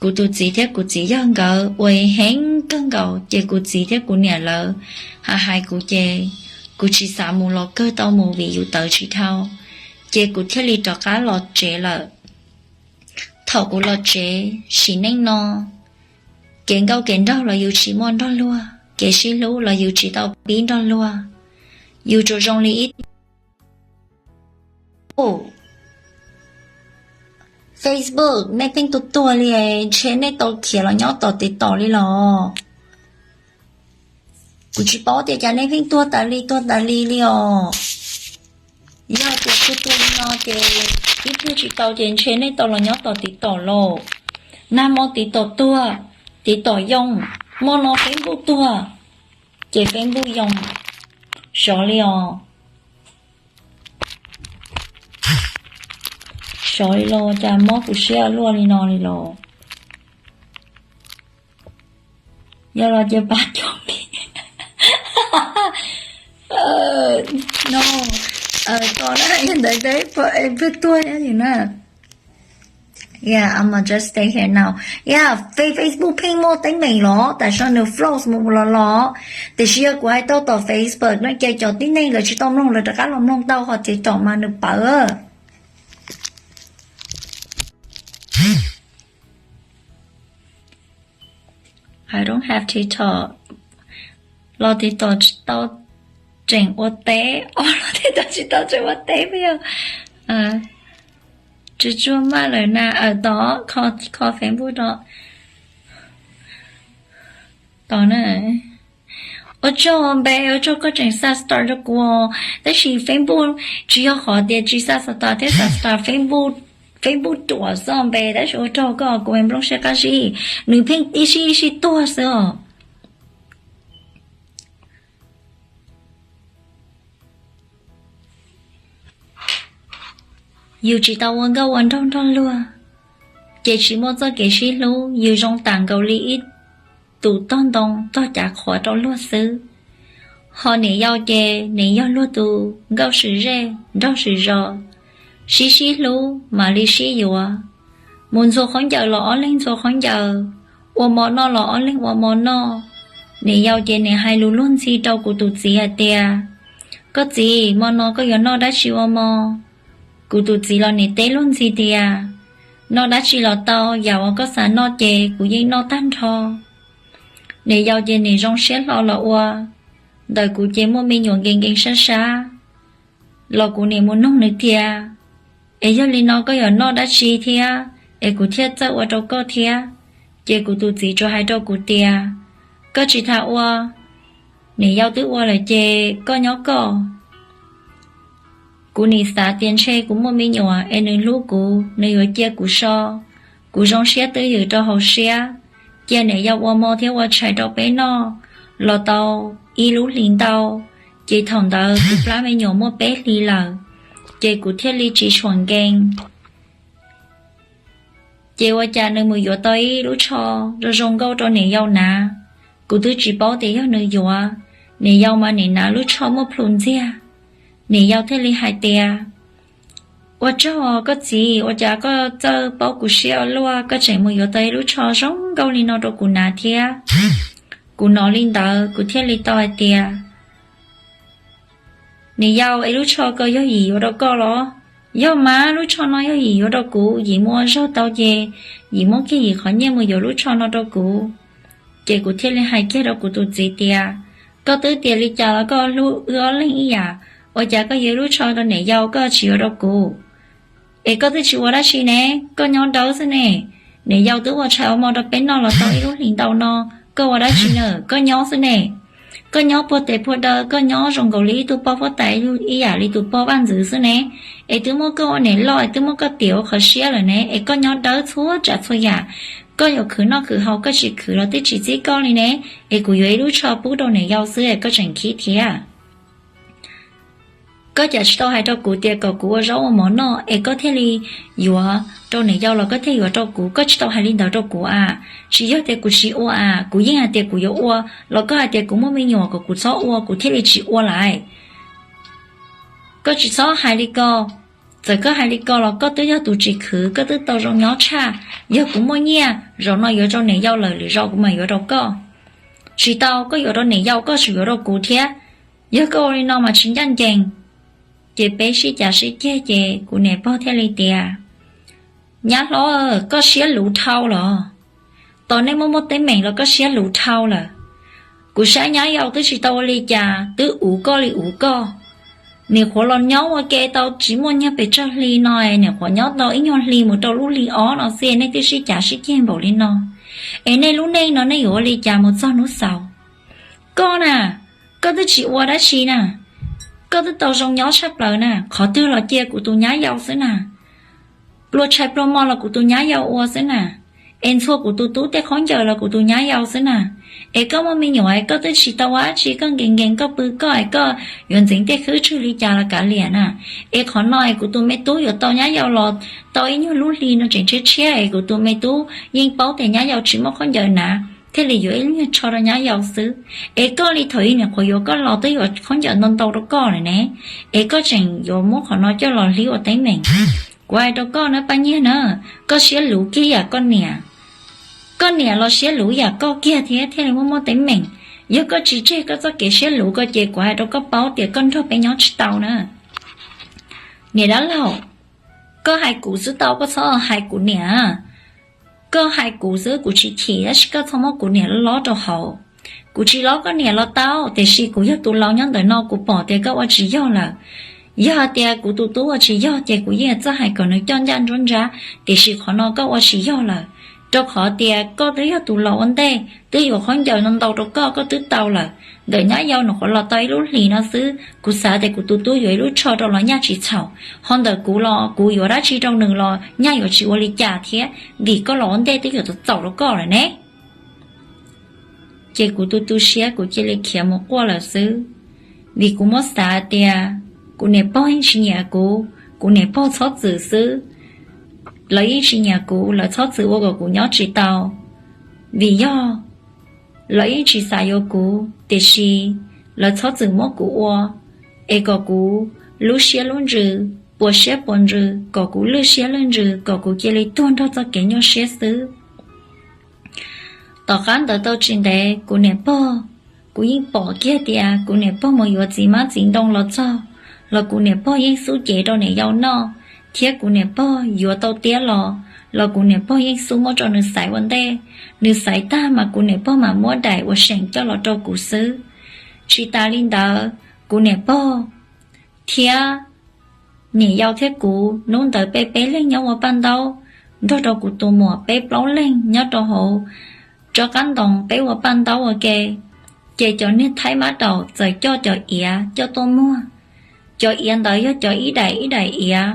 kuv tus txiv thiab kuv txiv yawg nkawd ua heev kawg nkaus ces kuv txiv thiab kuv niam lawv hais hais kuv ces kuv tsis xav mus los kawg tau mus vim yus tawv tsis dhau, ces kuv thiaj li rov qab los tsev lawm. Thaum kuv los tsev sim neej no, kev nkauj kev nraug los yus tsis muaj nrog luag, kev sib hlub los yus tsis tau pib nrog luag, yus tsuas zoo li ib Facebook nej pheej tuag tuag li, ntshe nej tau khiav los nyob tom TikTok li los? Kuv tsis paub tias cas nej pheej tuag tas li tuag tas li li os. Yog tias tuag tuag li no ces ib pliag tsis tau ces ntshe nej tau los nyob tom TikTok lauj. Nag hmo TikTok tuag, TikTok yoo, hmo no Facebook tuag, ces Facebook yoo. Sov li os. Sov li los cas mob kuv siab luaj li no li los? Yog los ces pab cov me no, koj na, yog ntawd peb pab tuag nyob ywm na. Yeah, I'm just stay here now. Yeah, Fe- Facebook pheej muaj teeb meem los, tam sim no nws froze mus los los. Tiam sis yog kuv hais tau tom Facebook no ces cov tib neeg lawv tsis tau mloog lawv rov qab los mloog tau, ho TikTok mas nws pawv. I don't have TikTok. Los TikTok tsis tau tseem ua teb, los TikTok tsis tau tseem ua teb puas yog? Tsis tsuag maj lawm na, aw tod, kho Facebook tod. Tod na. Ua tsaug npe, ua tsaug koj tseem xa star rau kuv, tab sis Facebook tsis yog qhov tias tsis xa star thiab xa star, Facebook ruam xwb npe, tab sis ua tsaug koj, kuv me nplooj siab qab zib, nws pheej ib sij ib sij tuag xwb os. Yus tsis tau ua nkauj ua nraug nrog luag, ces tsis muaj txoj kev sib hlub, yus zoo tas nkaus li ib tus tog ntoo tog cav qhuav rau luag xwb. Ho niam yau ces niam yog luag tus nkauj swm zej nraug swm zos, sib sib hlub mam li sib yuav. Mus ntxhua khaub ncaws los ob leeg ntxhua khaub ncaws, ua mov noj los ob leeg ua mov noj. Niam yau ces niam hais lus luag ntxhi rau kuv tus txiv hais tias, koj txiv, hmo no koj yuav noj dab tsi ua mov? Kuv tus txiv los niam teb luag ntxhi tias, noj dab tsi los tau, yam uas koj xav noj ces kuv yeej noj tag nrho. Niam yau ces niam zoo siab hlo los ua, ntawm kuv ces muaj me nyuam nkees nkees sab sab, los kuv niam mus noog nws tias, es yog li no koj yuav noj dab tsi thiab, es kuv thiaj txawj ua rau koj thiab? Ces kuv tus txiv tsuas hais rau kuv tias, koj tsis tas ua, niam yau twb ua lawm ces koj nyob koj. Kuv nim xav tias ntshe kuv muaj me nyuam es nws hlub kuv, nws yuav cia kuv so. Kuv zoo siab twj ywm rau hauv siab, cia niam yau ua mov thiab ua tshais rau peb noj los tau ib lub hlis ntau. Ces thaum ntawd kuv plab me nyuam muaj peb hlis lawm, ces kuv thiaj li tsis tshuam nkees. Ces ua cas nws mus yuav tau ib lub tsho zoo zoo nkauj rau niam yau hnav. Kuv twb tsis paub tias yog nws yuav, niam yau mas nim hnav lub tsho muaj plhus ntxiag. Niam yau thiaj li hais tias, Ua tsaug koj txiv, ua cas koj txawj paub kuv siab ua luaj, koj tseem mus yuav tau ib lub tsho zoo nkauj li no rau kuv hnav thiab. Kuv hnov li ntawd kuv thiaj li tau hais tias, Niam yau, es lub tsho ko yog yim yuav rau koj los? Yog mas, lub tsho no yog yim yuav rau kuv, yim mus ua zog tau ces yim muab kiag yim qhov nyiaj mus yuav lub tsho no rau kuv. Ces kuv thiaj li hais kiag rau kuv tus txiv tias, Koj twb tias li cas los koj hlub wb ob leeg ib yam, ua cas koj yuav ib lub tsho rau niam yau, koj tsis yuav rau kuv? Es koj twb tsis ua dab tsi ne, koj nyob dawb xwb ne. Niam yau twb ua tshais ua hmo rau peb noj los tau ib lub hlis ntau no, koj ua dab tsi na, koj nyob xwb ne. Koj nyob puag tes puag daw, koj nyob zoo nkaus li ib tug poj huab tais, ib yam li tus poj vaj ntxwv xwb ne. Es twb muab koj ua niam loj, es twb muab koj tiam ua qhov siab lawm ne, es koj nyob dawb txhua tsav txhua yam. Koj yuav khwv noj khwv haus koj tsis khwv los twb tsis txib koj li ne. Es kuv yuav ib lub tsho pub rau niam yau xwb es koj tseem khib thiab. Koj cas tsis tau hais rau kuv tias kom kuv ua zaub ua mov noj es koj thiaj li yuav rau niam yau los koj thiaj yuav rau kuv? Koj tsis tau hais li ntawd rau kuv a. Tsis yog tias kuv tsis ua a, kuv yeej hais tias kuv yuav ua, los koj hais tias kuv muaj me nyuam kom kuv txhob ua kuv thiaj li tsis ua lawm. Koj tsis txhob hais li ko. Txawm koj hais li ko los koj twb yog tus tsis khwv, koj twb tau zoo nyob tshaj. Yog kuv muaj nyiaj, zaum no yuav rau niam yau lawm, lwm zaus kuv mam yuav rau koj. Tsis tau, koj yuav rau niam yau, koj tseem yuav rau kuv thiab. Yog koj ua li no mas tsis ncaj ncees. Ces peb sib cav sib ceg ces kuv niam pog thiaj li tias, Nyab hlob, koj siab luv dhau los? Tos nej muaj muaj teeb meem los koj siab luv dhau lawm. Kuv saib nyab yau twb tsis tau ua li cas, twb uv koj li uv koj. Nim qhuav los nyob ua ke tau tsis muaj nyuag pes tsawg hli no, nim qhuav nyob tau ib nyuag hli mus rau lub hli ob no xwb nej twb sib cav sib ceg npaum li no. Es nej lub neej no nej yuav ua li cas mus txog hnub xaus? Koj na, koj twb tsis ua dab tsi na, koj twb tau zoo nyob tshaj plaws na, qhov twg los cia kuv tus nyab yau xwb na. Pluas tshais pluas hmo los kuv tus nyab yau ua xwb na. Es ntxhua kuv tus tub tej khaub ncaws los kuv tus nyab yau xwb na. Es koj muaj me nyuam es koj twb tsis tau ua dab tsi, koj nkees nkees koj pw koj es koj yuav ntxeev tej khwb tswg li cas los kav liam na. Es qhov no es kuv tus me tub yuav tau nyab yau los tau ib nyuag lub hli no tseem tshiab tshiab es kuv tus me tub yeej paub tias nyab yau tsis muaj khaub ncaws hnav thiaj li yuav ib nyuag tsho rau nyab yau xwb. Es koj li thaum ub nim qhuav yuav koj los twb yuav khaub ncaws ntau ntau rau koj lawm ne. Es koj tseem yuav muab qhov no coj los hlib ua teeb meem. Kuv hais rau koj na Paj Nyiag na, koj siab luv kiag yam koj niam. Koj niam los siab luv yam koj kiag thiab thiaj li muaj muaj teeb meem. Yog koj tsis tseg koj txoj kev siab luv ko ces kuv hais rau koj paub tias koj nrog peb nyob tsis tau na. Niam dab laug, koj hais kuv xwb tau, koj txhob hais kuv niam. Koj hais kuv xwb kuv tsis chim, tab sis koj txhob muab kuv niam lob rau hauv. Kuv tsis lob koj niam los tau, tiam sis kuv yog tus laus nyob ntawm no, kuv pom tias koj ua tsis yog lawm. Yog hais tias kuv tus tub ua tsis yog ces kuv yeej txawj hais kom nws coj ncaj nruab nrab, tiam sis qhov no koj ua tsis yog lawm, rau qhov tias koj twb yog tus laus ua ntej twb yuav khaub ncaws no ntau rau koj, koj twb tau lawm. Ntawm nyab yau nws qhuav los tau ib lub hlis no xwb, kuv xav tias kuv tus tub yuav ib lub tsho rau los nyaj tsis txhaum, ho ntawm kuv los kuv yuav dab tsi rau nws los nyaj yuav tsis ua li cas thiab, vim koj los ua ntej twb yuav txaus txaus rau koj lawm ne. Ces kuv tu tu siab kuv cia li khiav mus quaj lawm xwb, vim kuv muab xav tias kuv niam pog yeej tsis nyiam kuv, kuv niam pog txhob txwm xwb. Lawv yeej tsis nyiam kuv, lawv txhob txwm ua kom kuv nyob tsis tau, vim yog lawv yeej tsis xav yuav kuv, tiam sis lawv txhob txwm muab kuv ua, es kom kuv lub siab lub ntsws, puas siab puas ntsws, kom kuv lwj siab lwj ntsws, kom kuv cia li tuag nrog txoj kev nyuaj siab xwb. Tom qab ntawd tau tsis ntev kuv niam pog, kuv yeej pom kiag tias kuv niam pog mus yuav txiv hmab txiv ntoo los txog, los kuv niam pog yeej xub cev rau niam yau noj, thiab kuv niam pog yuav tau tiab los, los kuv niam pog yeej xub muab rau nws xaiv ua ntej. Nws xaiv tag mas kuv niam pog mam muab daim uas seem coj los rau kuv xwb. Tsis tas li ntawd, kuv niam pog thiab niam yau thiab kuv hnub ntawd peb peb leeg nyob ua paj ntaub nrog rau kuv tus muam peb plaub leeg nyob rau hauv tsob qab ntoo peb ua paj ntaub ua ke. Ces cov niag thaib mab daum txawm coj cov iav coj tuaj muag. Cov iav ntawd yog cov ib daim ib daim iav,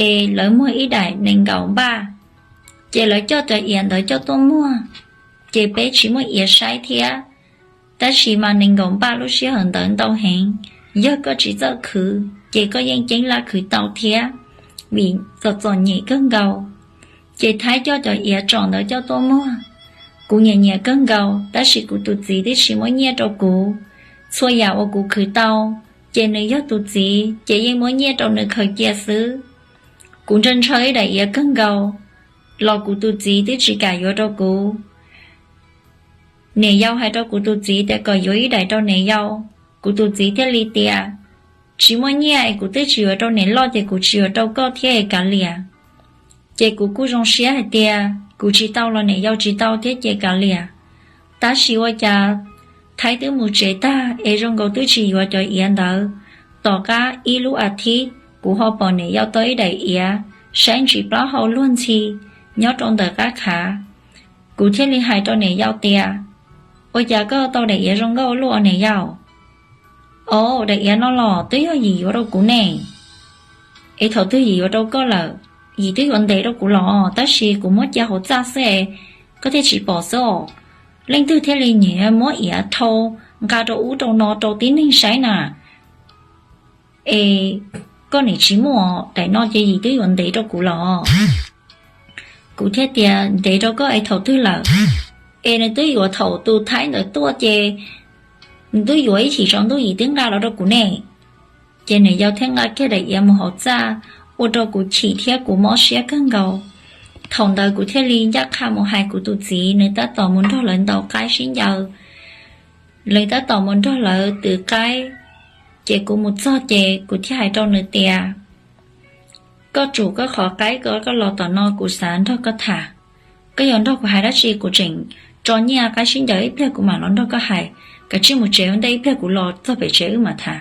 es lawv muag ib daim nees nkaum npaj. Ces lawv coj cov iav ntawd coj tuaj muag, ces peb tsis muaj iav saib thiab. Tab sis mas nees nkaum npaj lub sij hawm ntawd ntau heev, yog koj tsis txawj khwv ces koj yeej ceeb laj khwv tau thiab, vim txom txom nyem kawg nkaus. Ces thaib coj cov iav tsom ntawd coj tuaj muag. Kuv nyiam nyiam kawg nkaus, tab sis kuv tus txiv twb tsis muab nyiaj rau kuv. Txhua yam uas kuv khwv tau, ces nws yog tus txiv ces yeej muab nyiaj rau nws khaws cia xwb. Kuv ntshaw ntshaw ib daim iav kawg nkaus los kuv tus txiv twb tsis kam yuav rau kuv. Niam yau hais rau kuv tus txiv tias kom yuav ib daim rau niam yau. Kuv tus txiv thiaj li tias, tsis muaj nyiaj es kuv twb tsis yuav rau niam loj ces kuv tsis yuav rau koj thiab es kav liam. Ces kuv kuj zoo siab hais tias kuv tsis tau los niam yau tsis tau thiab ces kav liam. Tab sis ua cas Thaib twb mus tsev tag es zoo nkaus twb tsis yuav cov iav ntawd. Tom qab ib lub a thib kuv ho pom niam yau tau ib daim iav saib ntsis plaub hau luag ntxhi nyob rau ntawm qab khav. Kuv thiaj li hais rau niam yau tias, ua cas koj tau daim iav zoo nkauj ua luaj niam yau? Au, daim iav no los twb yog Yim yuav rau kuv ne. Es thaum twg Yim yuav rau koj lawm? Yim twb yuav ntev rau kuv los tab sis kuv muab cia hauv txaj xwb es koj thiaj tsis pom xwb os. Leej twg thiaj li nyiam muab iav dhau nqa rau ub rau no rau tib neeg saib na. Es koj nim tsis muaj, daim no ces Yim twb yuav ntev rau kuv los. Kuv thiaj tias, ntev rau koj es thaum twg lawm? Es nws twb yuav thaum tus Thaib ntawd tuaj ces nws twb yuav ib chim tsaus ntuj Yim twb nqa los rau kuv ne. Ces niam yau thiaj nqa kiag daim iav mus hauv txaj, ua rau kuv chim thiab kuv mob siab kawg nkaus. Thaum ntawd kuv thiaj li ncaj qha mus hais kuv tus txiv, nws tab tom mus nrog lawv ntaus qaib sib ncaws. Nws tab tom mus nrog lawv twv qaib, ces kuv mus txog ces kuv thiaj hais rau nws tias, koj tsum koj qhov qaib ko, koj los tom no kuv xav nrog koj tham. Koj yuav nrog kuv hais dab tsi? Kuv tseem tso nyiaj qaib sib ncaws ib pliag kuv mam los nrog koj hais. Kav tsij mus tsev ua ntej ib pliag kuv los txog pem tsev wb mam tham.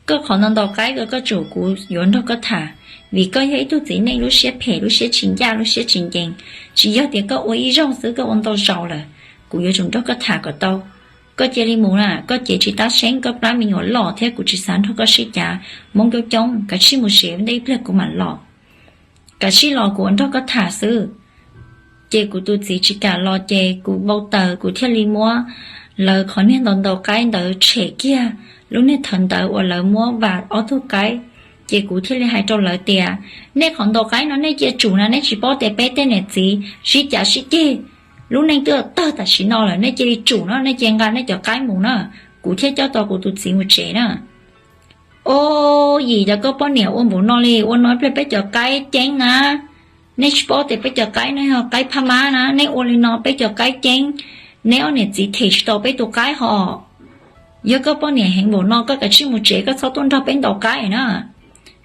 Koj qhov no ntaus qaib ko koj tsum kuv yuav nrog koj tham, vim koj yog ib tug txiv neej lub siab phem, lub siab tsis ncaj, lub siab tsis ncees. Tsis yog tias koj ua ib zaug xwb, koj ua ntau zaus lawm. Kuv yuav tsum nrog koj tham kom tau. Koj cia li mus na, koj cev tsis tab seeb, koj plab me nyuam loj thiab kuv tsis xav nrog koj sib cav. Hmoob coob coob, kav tsij mus tsev ua ntej ib pliag kuv mam los. Kav tsij los kuv ua nrog koj tham xwb. Ces kuv tus txiv tsis kam los ces kuv npau taws, kuv thiaj li muab lawv qhov niag ntaus ntaus qaib ntawd tshem kiag lub niag thawv ntawd uas lawv muab vam ob tug qaib. Ces kuv thiaj li hais rau lawv tias, nej qhov ntaus qaib no nej cia tsum na, nej tsis paub tias peb tej niam txiv sib cav sib ceg lub neej twb tawg tam sim no lawm, nej cia li tsum no, nej cia nqa nej cov qaib mus na, kuv thiaj coj tau kuv tus txiv mus tsev na. Au, Yim, cas koj poj niam ua npaum no li, ua no ib pliag peb cov qaib ceeb na. Nej tsis paub tias peb cov qaib no yog qaib phab mab na, nej ua li no peb cov qaib ceeb, neb ob niam txiv them tsis tau peb tus qaib hos. Yog koj poj niam heev npaum no koj kav tsij mus tsev, koj txhob tuaj nrog peb ntaus qaib na.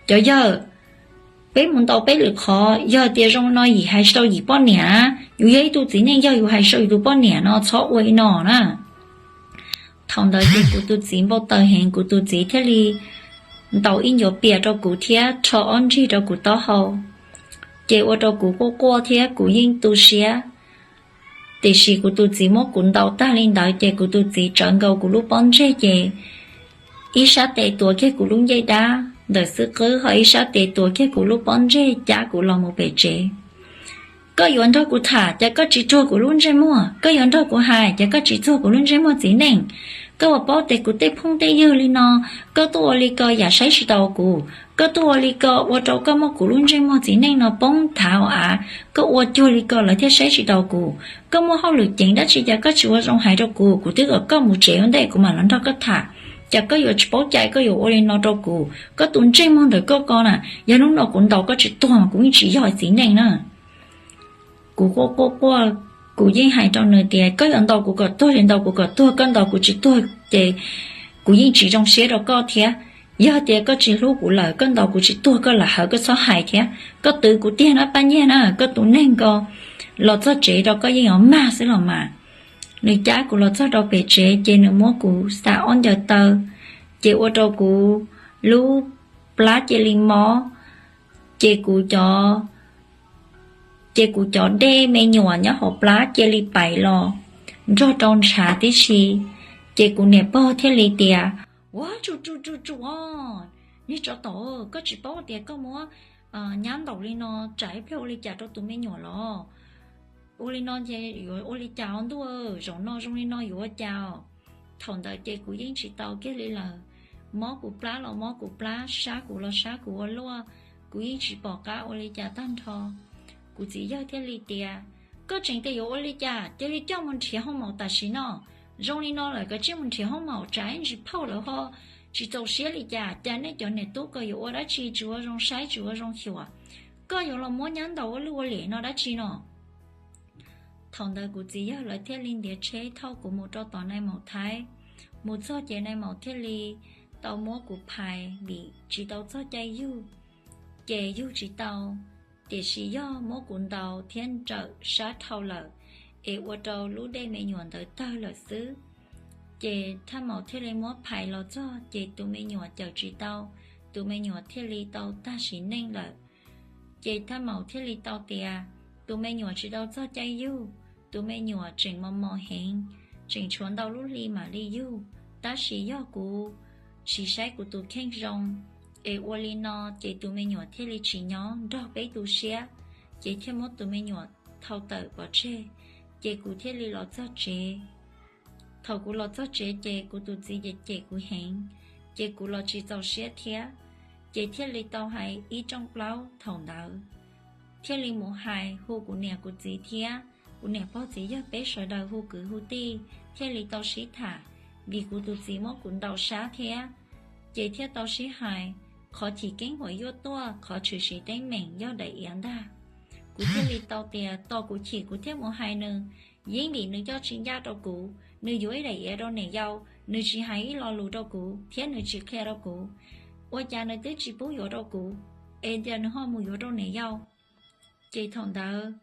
Cov yawg, peb mus ntaus peb lwm qhov, yog tias zoo no Yim hais tsis tau Yim poj niam, yus yog ib tug txiv neej yog yus hais tsis tau yus tus poj niam no txhob ua li no na. Thaum ntawd ces kuv tus txiv npau taws heev, kuv tus txiv thiaj li ntaus ib ncuav pias rau kuv thiab rho ob nrig rau kuv taub hau, ces ua rau kuv quaj quaj thiab kuv yeej tu siab. Tiam sis kuv tus txiv muab kuv ntaus tag li ntawd ces kuv tus txiv tsawv nkaus kuv lub pob ntseg ces ib sab tes tuav kiag kuv lub ncej dab ntawm xwb qwb, ho ib sab tes tuav kiag kuv lub pob ntseg cab kuv los mus pem tsev. Koj yuav nrog kuv tham, cas koj tsis txuag kuv lub ntsej muag? Koj yuav nrog kuv hais, cas koj tsis txuag kuv lub ntsej muag txiv neej? Koj puas paub tias kuv tej phooj tej ywg li no, koj tuaj ua li ko yam saib tsis taus kuv. Koj tuaj ua li ko ua rau koj muab kuv lub ntsej muag txiv neej no poob thav hauv av, koj ua cuag li ko lawv thiaj saib tsis taus kuv. Koj muaj hauj lwm ceev dab tsi cas koj tsis ua zoo hais rau kuv, kuv twb kom koj mus tsev ua ntej kuv mam los nrog koj tham. Cas koj yuav tsis paub cai, koj yuav ua li no rau kuv? Koj tus ntsej muag ntawm koj ko na, yog hnub no kuv ntaus koj tsis tuag mas kuv yeej tsis yog txiv neej na. Kuv quaj quaj quaj, kuv yeej hais rau nws tias, koj yuav ntaus kuv kom tuag ces ntaus kuv kom tuag, koj ntaus kuv tsis tuag ces kuv yeej tsis zoo siab rau koj thiab. Yog tias koj tsis hlub kuv lawm, koj ntaus kuv tsis tuag, koj lam hawv, koj txhob hais thiab. Koj twv kuv tiag na Paj Nyiag na, koj tus neeg ko los txog tsev rau koj yeej yuav mag xwb los mas. Nws cab kuv los txog rau pem tsev ces nws muab kuv xa ob ncaws taw, ces ua rau kuv lub plab cia li mob, ces kuv cov, ces kuv cov dej me nyuam nyob hauv plab cia li pais los nrog rau ntshav tib si. Ces kuv niam pog thiaj li tias, ua tsu tsu tsu tsu os, niag tsov tom, koj tsis paub tias koj muab nyab ntaus li no tsam ib pliag ua li cas rau tus me nyuam los? Ua li no ces yuav ua li cas os ntuj? Zaum no zoo li no yuav ua cas os? Thaum ntawd ces kuv yeej tsis tau kiag li lawm. Mob kuv plab los mob kuv plab, sab kuv los sab kuv ua luaj, kuv yeej tsis pom qab ua li cas tag nrho. Kuv txiv yawg thiaj li tias, koj tseem tias yuav ua li cas, cia li coj mus nrhiav hoob maum tam sim no. Zoo li no lawm kav tsij mus nrhiav hoob maum tsam ib ntsis phauj lawv ho tsis txaus siab li cas, cas nej cov niam tub ko yuav ua dab tsi tsis ua zoo saib tsis ua zoo xyuas, koj yuav los muab nyab ntaus ua luj ua liam no dab tsi no? Thaum ntawd kuv txiv yawg lawv thiaj li ntiav tsheb thauj kuv mus rau tom nais maum Thaib. Mus txog ces nais maum thiaj li tau muab kuv phais vim tsis tau txog caij yug, ces yug tsis tau, tiam sis yog muab kuv ntaus thiab nrawm sab dhau lawm, es ua rau lub dej me nyuam ntawd tawg lawm xwb. Ces thaj maum thiaj li muab phais los txog ces tus me nyuam cawm tsis tau, tus me nyuam thiaj li tau tag sim neej lawm. Ces thaj maum thiaj li tau tias tus me nyuam tsis tau txog caij yug, tus me nyuam tseem mos mos heev, tseem tshuav ntau lub hli mam li yug, tab sis yog kuv tsis saib kuv tus kheej zoo, es ua li no ces tus me nyuam thiaj li tsis nyob nrog peb tu siab, ces thiaj muab tus me nyuam thau tawm pov tseg, ces kuv thiaj li los txog tsev. Thaum kuv los txog tsev ces kuv tus txiv ces cem kuv heev, ces kuv los tsis txaus siab thiab, ces thiaj li tau hais ib rooj plaub thaum ntawd, thiaj li mus hais hu kuv niam kuv txiv thiab kuv niam pog txiv yawg peb sawv daws hu kwv hu tij thiaj li tau sib tham, vim kuv tus txiv muab kuv ntaus sab thiab, ces thiaj tau sib hais, qhov chim keeb huam yuaj tuaj qhov tshwm sim teeb meem yog daim iav ntag. Kuv thiaj li tau tias tos kuv chim kuv thiaj mus hais nws, yeej vim nws coj tsis ncaj rau kuv, nws yuav ib daim iav rau niam yau, nws tsis hais ib lo lus rau kuv thiab nws tsis qhia rau kuv, ua cas nws twb tsis pub yuav rau kuv, es tias nws ho mus yuav rau niam yau. Ces thaum ntawd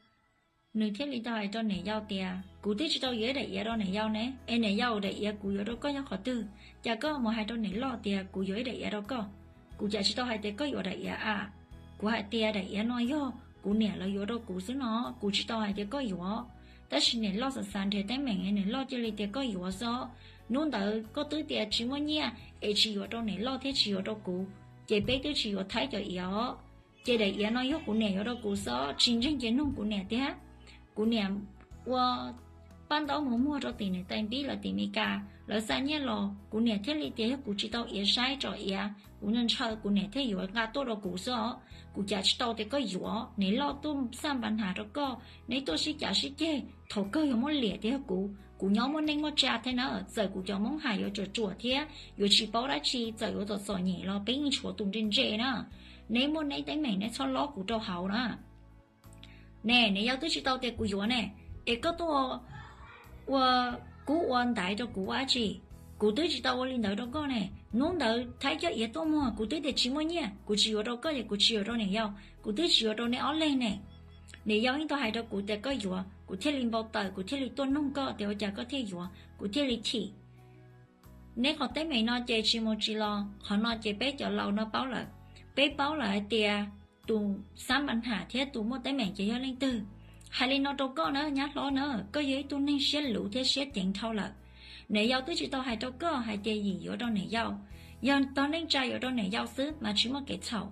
nws thiaj li tau hais rau niam yau tias kuv twb tsis tau yuav ib daim iav rau niam yau ne, es niam yau daim iav kuv yuav rau koj nyob qhov twg, cas koj mus hais rau niam loj tias kuv yuav ib daim iav rau koj? Kuv cas tsis tau hais tias koj yuav daim iav a, kuv hais tias daim iav no yog kuv niam lawv yuav rau kuv xwb no, kuv tsis tau hais tias koj yuav. Tab sis niam loj xav xav nrhiav teeb meem, niam loj cia li tias koj yuav xwb. Hnub ntawd koj twb tias tsis muaj nyiaj es tsis yuav rau niam loj thiab tsis yuav rau kuv, ces peb twb tsis yuav Thaib cov iav os. Ces daim iav no yog kuv niam yuav rau kuv xwb, tsis ntseeg ces nug kuv niam tiag. Kuv niam ua paj ntaub mus muag rau tim niam tais npib lawv tim Meskas, lawv xa nyiaj los, kuv niam thiaj li tias yog kuv tsis tau iav saib tsom iav, kuv ntshaw kuv niam thiaj yuav nqa tuaj rau kuv xwb os. Kuv cas tsis tau tias koj yuav, niam loj tuaj xaj npa nas rau koj, neb tuaj sib cav sib ceg, thaum kawg yuav muab liam tias yog kuv. Kuv nyob muaj neej muaj tsa thiab na, txawm kuv cov Hmoob Ham yuav tsuam tsuam thiab yuav tsis paub dab tsi, txawm yuav txom txom nyem los peb yeej tshuav tus ntse ntse na. Neb muaj neb teeb meem neb txhob lob kuv rau hauv na. Ne, niam yau twb tsis tau tias kuv yuav ne, es koj tuaj ua kub ua ntaiv rau kuv ua dab tsi? Kuv twb tsis tau ua li ntawd rau koj ne. Hnub ntawd Thaib coj iav tuaj muag, kuv twb tias tsis muaj nyiaj, kuv tsis yuav rau koj ces kuv tsis yuav rau niam yau, kuv twb tsis yuav rau neb ob leeg ne. Niam yau yeej tau hais rau kuv tias koj yuav, kuv thiaj li npau taws, kuv thiaj li tuaj nug koj tias ua cas koj thiaj yuav, kuv thiaj li chim. Neb qhov teeb meem no ces tsis mus tsis los, qhov no ces peb cov laus no paub lawm. Peb paub lawm hais tias tus xab npa nam thiab tus muaj teeb meem ces yog leej twg. Hais li no rau koj na nyab hlob na, koj yog ib tug neeg siab luv thiab siab ceev dhau lawm. Niam yau twb tsis tau hais rau koj hais tias yim yuav rau niam yau. Yog tog neej tsa yuav rau niam yau xwb mas tsis muaj kev txhaum.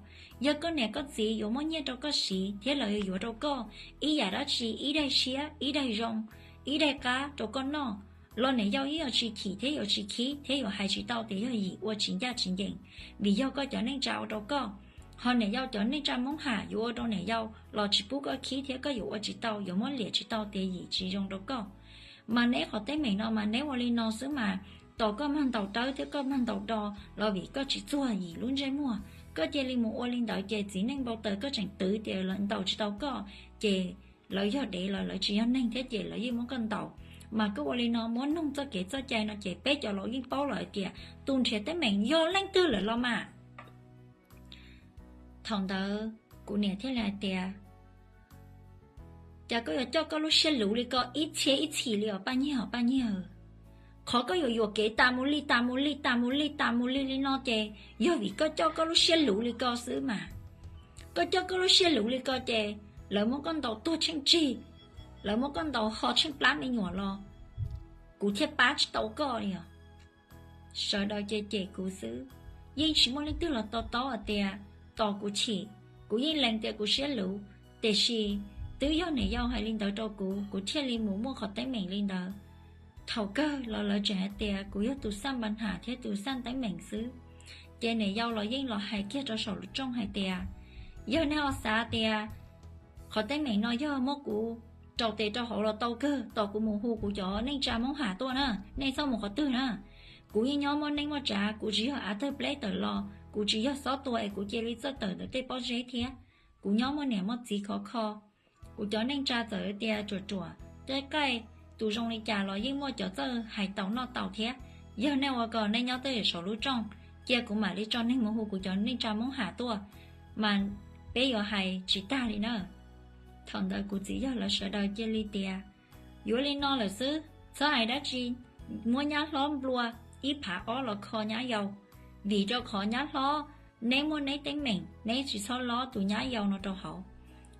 Yog koj niam koj txiv yuav muab nyiaj rau koj siv thiab lawv yuav rau koj ib yam dab tsi, ib daig siab, ib daig zoo, ib daig qab rau koj noj, los niam yau yeej yuav tsis chim thiab yuav tsis khib thiab yuav hais tsis tau tias yog yim ua tsis ncaj tsis ncees, vim yog koj cov neej tsa ua rau koj. Ho niam yau cov neej tsa Hmoob Ham yuav ua rau niam yau los tsis pub koj khib thiab koj yuav ua tsis tau, yuav muab liam tsis tau tias yim tsis zoo rau koj. Mas neb qhov teeb meem no mas neb ua li no xwb mas, tos koj mag ntaus dawb thiab koj mag ntaus do los vim koj tsis txuag yim lub ntsej muag. Koj cia li mus ua li ntawd ces txiv neej npau taws koj tseem twv tias lawv ntaus tsis tau koj, ces lawv yog dev los lawv tsis yog neeg thiab ces lawv yeej muab koj ntaus. Mas koj ua li no muab nug txoj kev txoj cai no ces peb cov laus yeej paub lawm hais tias tus nrhiav teeb meem yog leej twg lawm los mas. Thaum ntawd kuv niam thiaj li hais tias, cas koj yuav coj koj lub siab luv li ko ib txhia ib txhis li os Paj Nyiag, os Paj Nyiag. Qhov koj yuav yuam kev tas mus li tas mus li tas mus li tas mus li li no ces yog vim koj coj koj lub siab luv li ko xwb mas. Koj coj koj lub siab luv li ko ces lawv muab koj ntaus tuag tsheej tsig, lawv muab koj ntaus ho tsheej plab me nyuam los kuv thiaj pab tsis tau koj li os. Sawv daws ces cem kuv xwb, yeej tsis muaj leej twg los to taub hais tias tos kuv chim. Kuv yeej lees tias kuv siab luv, tiam sis twb yog niam yau hais li ntawd rau kuv, kuv thiaj li mus muaj qhov teeb meem li ntawd. Thaum kawg los lawv tseem hais tias kuv yog tus xaj npa nam thiab tus xaj teeb meem xwb. Ces niam yau los yeej los hais kiag rau saum lub rooj hais tias, yog nej ho xav tias qhov teeb meem no yog muab kuv rau tes rau hauv los tau kawg, tos kuv mus hu kuv cov neej tsa Hmoob Ham tuaj na, nej txhob mus qhov twg na. Kuv yeej nyob muaj neej muaj tsav, kuv tsis yog av tawg pleb tawm los, kuv tsis yog xob tua es kuv cia li txawj tawm ntawm tej pob zeb thiab. Kuv nyob muaj niam muaj txiv khov kho. Kuv cov neej tsa txawm tias ruam ruam, tej qaij, tus zoo li cas los yeej muaj cov txawj hais taus noj taus thiab. Yog nej ua kom nej nyob twj ywm saum lub rooj, cia kuv mam li tso neeg mus hu kuv cov neej tsa Hmoob Ham tuaj, mas peb yuav hais tsis tag li na. Thaum ntawd kuv txiv yawg lawv sawv daws cia li tias, yuav li no lawm xwb, txhob hais dab tsi, muab nyab hlob nplua ib phav ob los kho nyab yau, vim rau qhov nyab hlob, neb muaj neb teeb meem, neb tsis txhob lob tus nyab yau no rau hauv.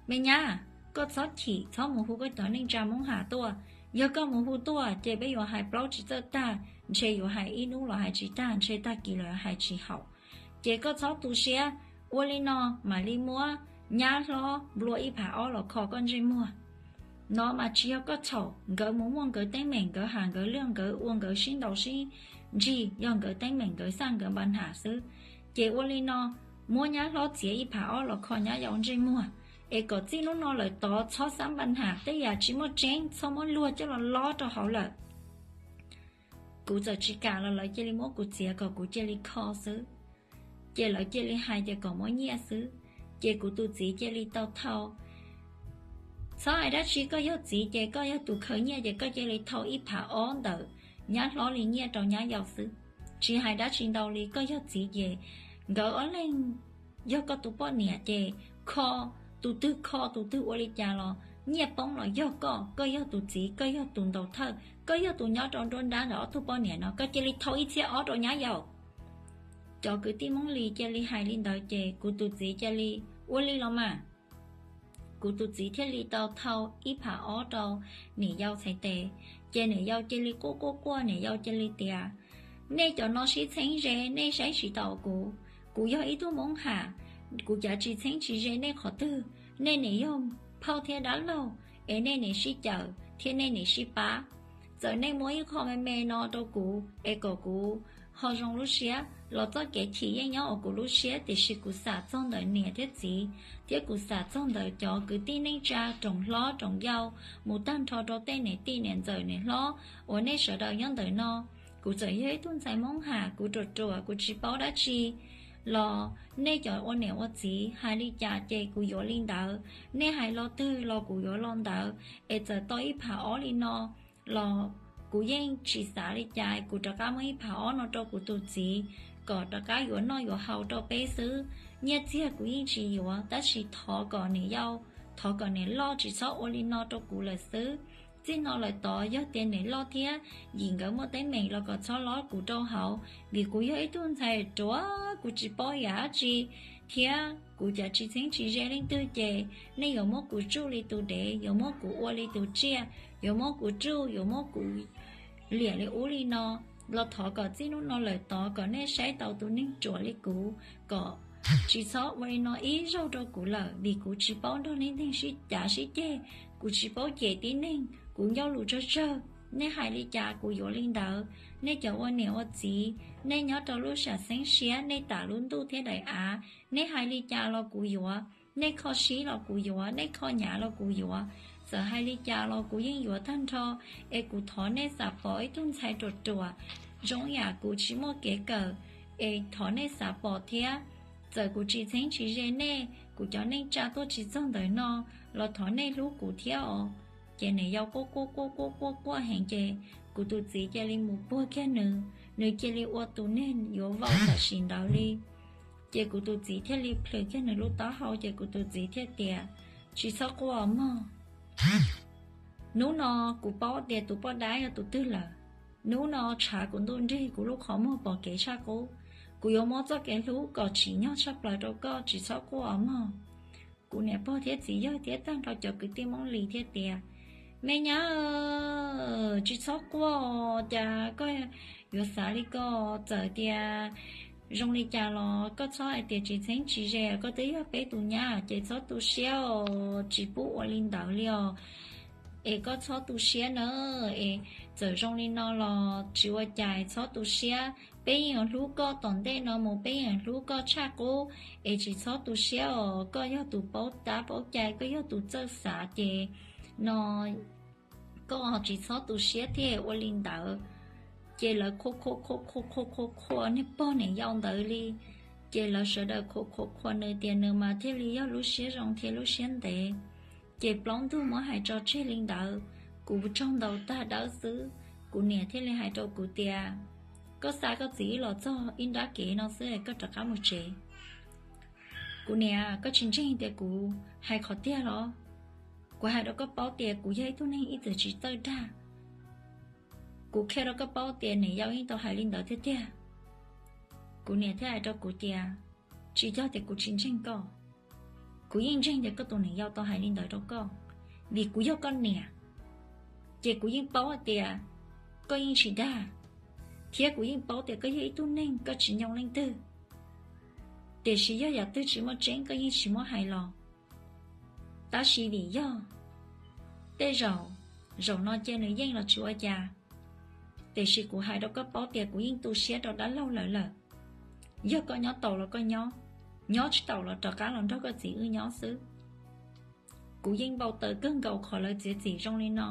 Me nyab, koj txhob chim, txhob mus hu koj cov neej tsa Hmoob Ham tuaj. Yog koj mus hu tuaj ces peb yuav hais plaub tsis txawj tag, ntshe yuav hais ib hnub los hais tsis tag, ntshe tag kis los hais tsis haum. Ces koj txhob tu siab, ua li no mam li muab nyab hlob nplua ib phav ob los kho koj ntsej muag. No mas tsis yog koj txhaum, nkawd mus muaj nkawd teeb meem, nkawd has nkawd liaj, nkawd ua nkawd sib ntaus sib ntsig, yog nkawd teeb meem nkawd xaj nkawd npa nham xwb. Ces ua li no, muab nyab hlob txiav ib phav ob los kho nyab yau ntsej muag, es kom txij hnub no lawm tod txhob xab npa nham, tej yam tsis muaj tseeb txhob muab luag coj los lob rau hauv lawm. Kuv txawm tsis kam los lawv cia li muab kuv txiav kom kuv cia li kho xwb. Ces lawv cia li hais tias kom muab nyiaj xwb. Ces kuv tus txiv cia li tau thau. Txhob hais dab tsi, koj yog txiv ces koj yog tus khaws nyiaj ces koj cia li thau ib phav ob ntawm nyab hlob li nyiaj rau nyab yau xwb. Tsis hais dab tsi ntau li, koj yog txiv ces nkawd ob leeg yog koj tus poj niam ces kho, tus twg kho tus twg ua li cas los nyiaj poob los yog koj, koj yog tus txiv, koj yog tus ntaus thawj, koj yog tus nyob rau nruab nrab ntawm ob tug poj niam no, koj cia li thau ib txhiab ob rau nyab yau. Cov kwv tij Hmoob Lis cia li hais li ntawd ces kuv tus txiv cia li, ua li los mas. Kuv tus txiv thiaj li tau thau ib phav ob rau niam yau txhais tes. Ces niam yau cia li quaj quaj quaj, niam yau cia li tias, nej cov no sib txheeb ze, nej saib tsis taus kuv. Kuv yog ib tug Hmoob Ham, kuv cav tsis txheeb tsis ze nej qhov twg. Nej niam yog phauj thiab dab laug, es nej niam sib caws thiab nej niam sib pab. Txawm nej muab ib qho me me no rau kuv es kom kuv ho zoo lub siab los txoj kev chim yeej nyob hauv kuv lub siab, tiam sis kuv xam txog ntawm niam thiab txiv, thiab kuv xam txog ntawm cov kwv tij neej tsa room hlob room yau, mus tag nrho rau tej niam tij niam ntxawm niam hlob uas nej sawv daws nyob ntawm no. Kuv txawm yog ib tug ntxhais Hmoob Ham, kuv ruam ruam kuv tsis paub dab tsi los nej cov ua niam ua txiv hais li cas ces kuv yuav li ntawd, nej hais lo twg los kuv yuav lo ntawd, es txawm tau ib phav ob li no los kuv yeej tsis xav li cas, kuv rov qab muab ib phav ob no rau kuv tus txiv kom rov qab yuav noj yuav haus rau peb xwb. Nyiaj txiag kuv yeej tsis yuav, tab sis thov kom niam yau, thov kom niam loj tsis txhob ua li no rau kuv lawm xwb. Txij no lawm tod yog tias niam loj thiab yim nkawd muaj teeb meem los kom txhob lob kuv rau hauv, vim kuv yog ib tug ntxhais ruam, kuv tsis paub yam dab tsi, thiab kuv cav tsis txheeb tsis ze leej twg ces nej yuav muab kuv tsuj li tus dev, yuav muab kuv ua li tus tsiaj, yuav muab kuv tsuj, yuav muab kuv liam li ub li no. Los thov kom txij hnub no lawm tod kom nej saib tau tus neeg ruam li kuv, kom tsis txhob ua li no ib zaug rau kuv lawm, vim kuv tsis paub nrog leej twg sib cav sib ceg, kuv tsis paub cem tib neeg, kuv ncauj lus tsawg tsawg. Nej hais li cas kuv yuav li ntawd. Nej cov ua niam ua txiv, nej nyob rau lub sam xeeb siab, nej tam lub ntuj thiab daim av, nej hais li cas los kuv yuav, nej kho sib los kuv yuav, nej kho hnyav los kuv yuav, txawm hais li cas los kuv yeej yuav tag nrho. Es kuv thov nej xav pom ib tug ntxhais ruam ruam, zoo yam kuv tsis muaj kev kawm, es thov nej xav pom thiab. Txawm kuv tsis txheeb tsis ze nej, kuv cov neej tsa tuaj tsis txog ntawm no, los thov nej hlub kuv thiab os. Ces niam yau quaj quaj quaj quaj quaj quaj heev ces kuv tus txiv cia li mus puag kiag nws, nws cia li ua tus neeg yuav vau tam sim ntawd li. Ces kuv tus txiv thiaj li plhws kiag nws lub taub hau ces kuv tus txiv thiaj tias, tsis txhob quaj mog. Hnub no kuv paub tias tus poj dab yog tus twg lawm. Hnub no tshav kuv ntuj nrig, kuv lub qhov muag pom kev tshaj qub. Kuv yuav muab txoj kev hlub kom tsim nyog tshaj plaws rau koj, tsis txhob quaj mog. Kuv niam pog thiab txiv yawg thiab tag nrho cov kwv tij Hmoob Lis thiaj tias, me nyab, tsis txhob quaj, cas koj yuav xav li ko? Txawm tias zoo li cas los koj txhob hais tias tsis txheeb tsis ze, koj twb yog peb tus nyab ces txhob tu siab os, tsis pub ua li ntawd li os. Es koj txhob tu siab na, es txawm zoo li no los tsis ua cas, txhob tu siab. Peb yeej yuav hlub koj tom ntej no mus, peb yeej yuav hlub koj tshaj qub, es tsis txhob tu siab os. Koj yog tus paub tab paub cai, koj yog tus txawj xav ces no koj tsis txhob tu siab thiab ua li ntawd. Ces lawv qhuas qhuas qhuas qhuas qhuas qhuas niag pog niam yau ntawd li. Ces lawv sawv daws qhuas qhuas qhuas nws tias nws mas thiaj li yog lub siab zoo thiab lub siab ntev. Ces plaub ntug muab hais tso tseg li ntawd, kuv tsaug ntau tag dawb xwb. Kuv niam thiaj li hais rau kuv tias, koj xa koj txiv wb los txog ib nrab kev no xwb koj rov qab mus tsev. Kuv niam, koj tsis ntseeg tias kuv hais qhov tiag los? Kuv hais rau koj paub tias kuv yog ib tug neeg ib txwm tsis txawj dag. Kuv qhia rau koj paub tias niam yau yeej tau hais li ntawd tiag tiag. Kuv niam thiaj hais rau kuv tias, tsis yog tias kuv tsis ntseeg koj, kuv yeej ntseeg tias koj tus niam yau tau hais li ntawd rau koj, vim kuv yog koj niam, ces kuv yeej paub hais tias koj yeej tsis dag, thiab kuv yeej paub tias koj yog ib tug neeg koj tsis nyoo leej twg. Tiam sis yog yam twg tsis muaj tseeb koj yeej tsis muab hais los. Tab sis vim yog tej zaum, zaum no cia nws yeej los tsis ua cas, tiam sis kuv hais rau koj paub tias kuv yeej tu siab rau dab laug lawv lawm. Yog koj nyob tau los koj nyob, nyob tsis taus los rov qab los nrog koj txiv wb nyob xwb. Kuv yeej npau taws kawg nkaus qhov lawv txiav txim zoo li no.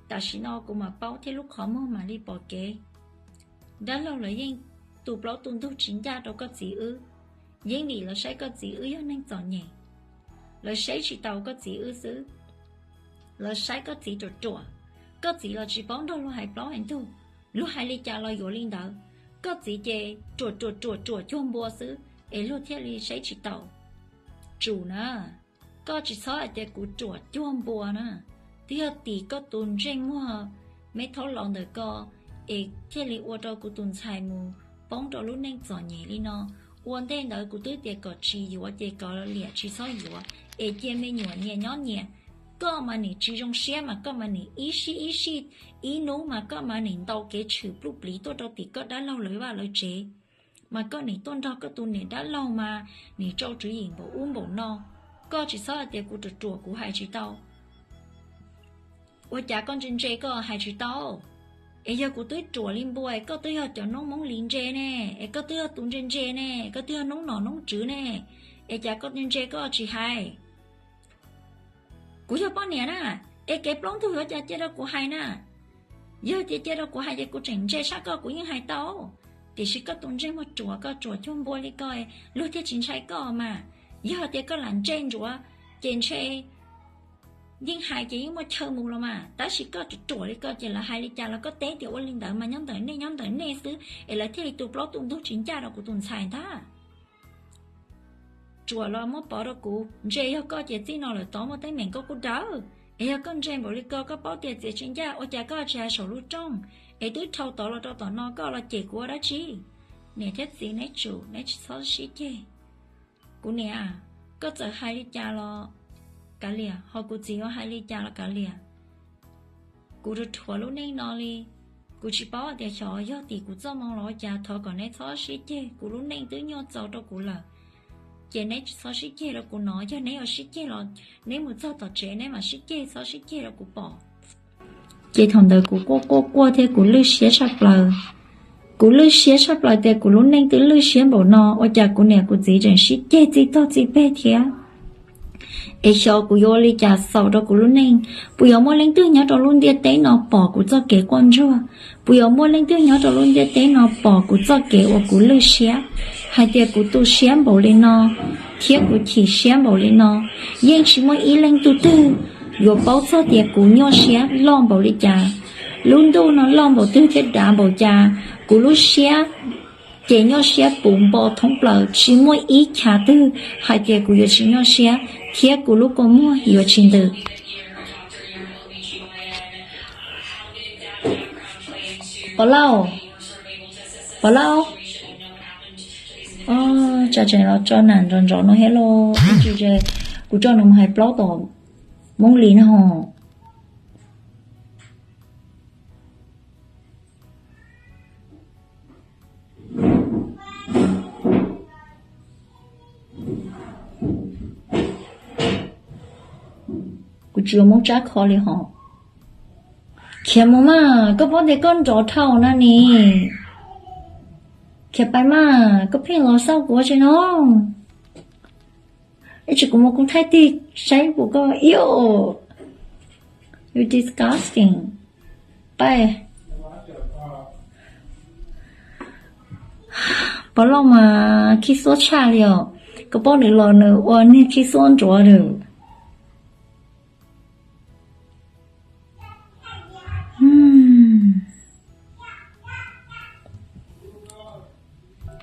Tam sim no kuv mam paub thiab lub qhov muag mam li pom kev. Dab laug lawv yeej tu plaub tu ntug tsis ncaj rau koj txiv wb. Yeej vim lawv saib koj txiv wb yog neeg txom nyem, lawv saib tsis taus koj txiv wb xwb. Lawv saib koj txiv ruam ruam, koj txiv los tsis paub nrog luag hais plaub hais ntug, luag hais li cas los yuav li ntawd. Koj txiv ces ruam ruam ruam ruam cuag npua xwb es luag thiaj li saib tsis taus. Tsum na, koj tsis txhob hais tias kuv ruam cuag npua na. Twb yog tim koj tus ntsej muag me thaub laus ntawm ko es thiaj li ua rau kuv tus ntxhais mus poob rau lub neej txom nyem li no. Ua ntej ntawd kuv twb tias kom tsis yuav ces kov liam tsis txhob yuav, es cia me nyuam nyias nyob nyias. Koj mas nim tsis zoo siab mas koj mas nim ib sij ib sij, ib hnub mas koj mas nim ntaus kev tshwm pluj pliv tuaj rau tim koj dab laug lawv vaj lawv tsev, mas koj nim tuaj nrog koj tus niam dab laug mas nim tso tswv yim npaum ub npaum no. Koj tsis txhob hais tias kuv ruam ruam kuv hais tsis tau. Ua cas koj ntse ntse koj hais tsis tau? Es yog kuv twb ruam li npua es koj twb yog cov noob Hmoob Lis ntse ne, es koj twb yog tus ntse ntse ne, koj twb yog noob nom noob tswv ne, es cas koj ntse ntse koj tsis hais? Kuv yog poj niam na, es kev plaub ntug yuav cas cia rau kuv hais na? Yog tias cia rau kuv hais ces kuv tseem ntse sab koj kuv yeej hais tau. Tiam sis koj tus ntsej muag ruam, koj ruam cuag npua li koj, luag thiaj tsis ntshai koj mas. Yog tias koj lam ntse ntsuav ces ntshe yeej hais ces yeej muaj chaw mus los mas. Tab sis koj ruam ruam li koj ces lawv hais li cas los koj teb tias ua li ntawd mas nyob ntawm nej nyob ntawm nej xwb es lawv thiaj li tu plaub tu ntug tsis ncaj rau kuv tus ntxhais ntag. Ruam los muab pov rau kuv, ntse yog koj ces txij no lawm tod muaj teeb meem koj kuj dawb. Es yog koj ntse npaum li ko koj paub tias txiav tsis ncaj ua cas koj tsis hais saum lub rooj, es twb dhau tod los rau tom no koj los cem kuv ua dab tsi? Niam thiab txiv neb tsum neb tsis txhob sib ceg. Kuv niam, koj txawm hais li cas los kav liam, ho kuv txiv yuav hais li cas los kav liam. Kuv ruam ruam lub neej no li, kuv tsis paub tias xyov yog tim kuv txoj moo los ua cas, thov kom neb txhob sib ceg, kuv lub neej twb nyuaj txaus rau kuv lawm. Ces neb tsis txhob sib ceg rau kuv no, yog neb yuav sib ceg los neb mus txog tom tsev neb mam sib ceg, txhob sib ceg rau kuv pom. Ces thaum ntawd kuv quaj quaj quaj thiab kuv lwj siab tshaj plaws. Kuv lwj siab tshaj plaws tias kuv lub neej twb lwj siab npaum no ua cas kuv niam kuv txiv tseem sib ceg txij tog txij peg thiab. Es xyov kuv yuav ua li cas xaus rau kuv lub neej. Puas yuav muaj leej twg nyob rau lub ntiaj teb no pom kuv txoj kev quaj ntsuag? Puas yuav muaj leej twg nyob rau lub ntiaj teb no pom kuv txoj kev uas kuv lwj siab, hais tias kuv tu siab npaum li no thiab kuv chim siab npaum li no? Yeej tsis muaj ib leej tug twg yuav paub txog tias kuv nyuaj siab loj npaum li cas. Lub ntuj no loj npaum twg thiab dav npaum cas, kuv lub siab ces nyuaj siab puv npo thoob plaws, tsis muaj ib chav twg hais tias kuv yuav tsis nyuaj siab thiab kuv lub kua muag yuav tsis ntws. Pov Lauj, Pov Lauj, tsam tseem los tso nam nrov nrov no thiab lauj, ib ntsis kuv tso nws mus hais plaub tom Hmoob Lis no. Kuv tsis ua Hmoob Tsab kho li hos. Khiav mus mas, koj paub tias koj nrov dhau na ni. Khiav pais mas, koj pheej los xauj kuv tsev no. Ib tsam kuv mus kuv thaij tig saib puas koj ib, you disgusting. Pais. Loj mas khib xuab tshaj li os. Koj paub nws los nws ua niag khib xuab nruav lawm.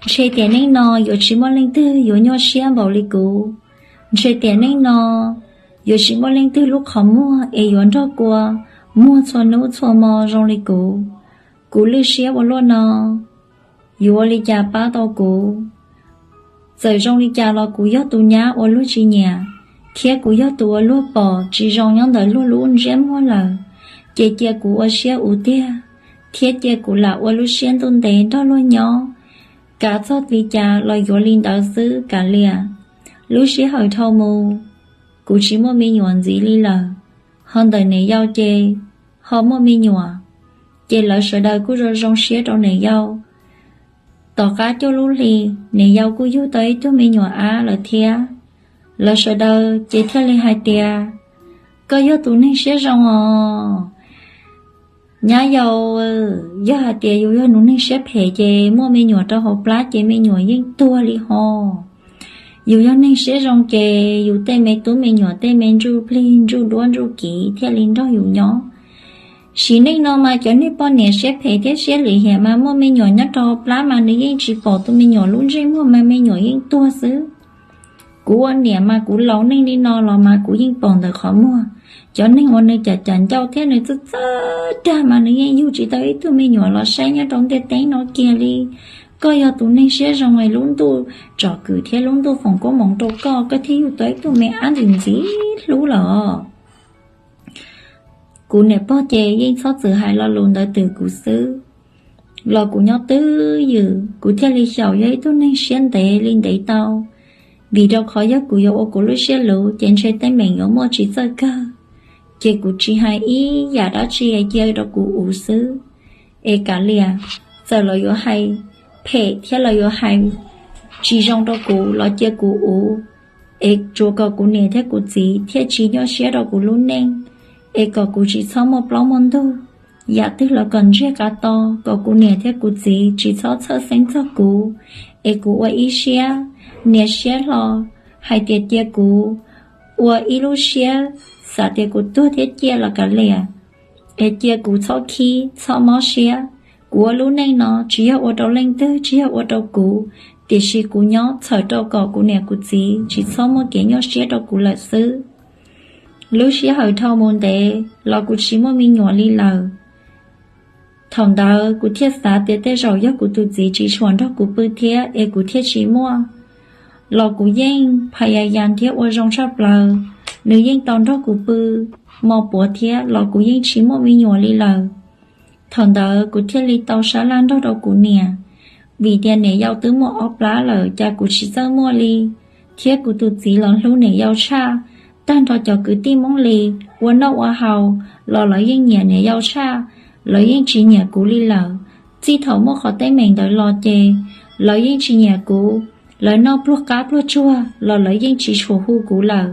Ntshe tiam neej no yuav tsis muaj leej twg yuav nyuaj siab npaum li kuv. Ntshe tiam neej no yuav tsis muaj leej twg lub qhov muag es yuav nrog kua muag txhua hnub txhua hmo zoo li kuv. Kuv lwj siab ua luaj no, yuav ua li cas pab tau kuv? Txawm zoo li cas los kuv yog tus nyab uas luag tsis nyiam, thiab kuv yog tus uas luag pom tsis zoo nyob ntawm luag lub ntsiab muag lawm. Ces cia kuv ua siab uv tiag, thiab cia kuv lam ua lub siab ntuj ntev nrog luag nyob. Kav txog li cas los yuav li ntawd xwb kav liam. Lub sij hawm dhau mus, kuv tsis muaj me nyuam ntxiv li lawm. Ho ntawm niam yau ces ho muaj me nyuam, ces lawv sawv daws kuj zoo zoo siab rau niam yau. Tom qab cuaj lub hli, niam yau kuj yug tau ib tug me nyuam ab lawm thiab. Lawv sawv daws ces thiaj li hais tias, koj yog tus neeg siab zoo os nyab yau. Yog hais tias yus yog nus neeg siab phem ces muaj me nyuam rau hauv plab ces me nyuam yeej tuag li hos. Yus yog neeg siab zoo ces yus tej me tub me nyuam tej me ntsuj plig ntsuj duab ntsuj kiv thiaj li nrog yus nyob. Sim neej no mas cov niag poj niam siab phem thiab siab lim hiam mas muaj me nyuam nyob rau hauv plab mas nws yeej tsis pom tus me nyuam lub ntsej muag mas me nyuam yeej tuag xwb. Kuv ua niam mas kuv laus neej li no los mas kuv yeej pom ntawm qhov muag. Cov neeg uas nws cam cam ncauj thiab nws txawj txawj dag mas nws yeej yug tsis tau ib tug me nyuam los saib nyob rau ntiaj teb no kiag li. Koj yog tus neeg siab zoo es lub ntuj tsom kwm thiab lub ntuj foom koob hmoov rau koj, koj thiaj yug tau ib tug me ab ntxim ntxim hlub lawm. Kuv niam pog ces yeej txhob txwm hais lo lus ntawd twm kuv xwb, los kuv nyob twj ywm kuv thiaj li xyaum yog ib tug neeg siab ntev li ntev tau. Vim rau qhov yog kuv yuav ua kuv lub siab luv ces ntshe teeb meem yuav muaj tsis txawj kawg. Ces kuv tsis hais ib yam dab tsi es cia rau kuv uv xwb. Es kav liam, txawm lawv yuav hais phem thiab lawv yuav hais tsis zoo rau kuv los cia kuv uv, es tsuas kom kuv niam thiab kuv txiv thiaj tsis nyuaj siab rau kuv lub neej, es kom kuv tsis txhob muaj plaub muaj ntug. Yam twg los kom ntsiag qab to, kom kuv niam thiab kuv txiv tsis txhob txhawj xeeb txog kuv, es kuv ua ib siab niam siab hlo hais tias cia kuv ua ib lub siab xav tias kuv tuag thiab ciaj los kav liam, es cia kuv txhob khib txhob mob siab. Kuv ua lub neej no tsis yog ua rau leej twg, tsis yog ua rau kuv, tiam sis kuv nyob txhawm rau kom kuv niam kuv txiv tsis txhob muaj kev nyuaj siab rau kuv lawm xwb. Lub sij hawm dhau mus ntev los kuv tsis muaj me nyuam li lawm. Thaum ntawd kuv thiaj xav tias tej zaum yog kuv tus txiv tsis tshua nrog kuv pw thiab es kuv thiaj tsis muaj. Los kuv yeej phas yas yas thiab ua zoo tshaj plaws, nws yeej tau nrog kuv pw mos puav thiab los kuv yeej tsis muaj me nyuam li lawm. Thaum ntawd kuv thiaj li tau sab laj nrog rau kuv niam, vim tias niam yau twb muaj ob plab lawm cas kuv tsis txawj muaj li. Thiab kuv tus txiv los hlub niam yau tshaj, tag nrho cov kwv tij Hmoob li, ua noj ua haus los lawv yeej nyiam niam yau tshaj, lawv yeej tsis nyiam kuv li lawm. Txij thaum muaj qhov teeb meem ntawd los ces lawv yeej tsis nyiam kuv. Lawv noj pluag qab pluag tsuag los lawv yeej tsis tshua hu kuv lawm.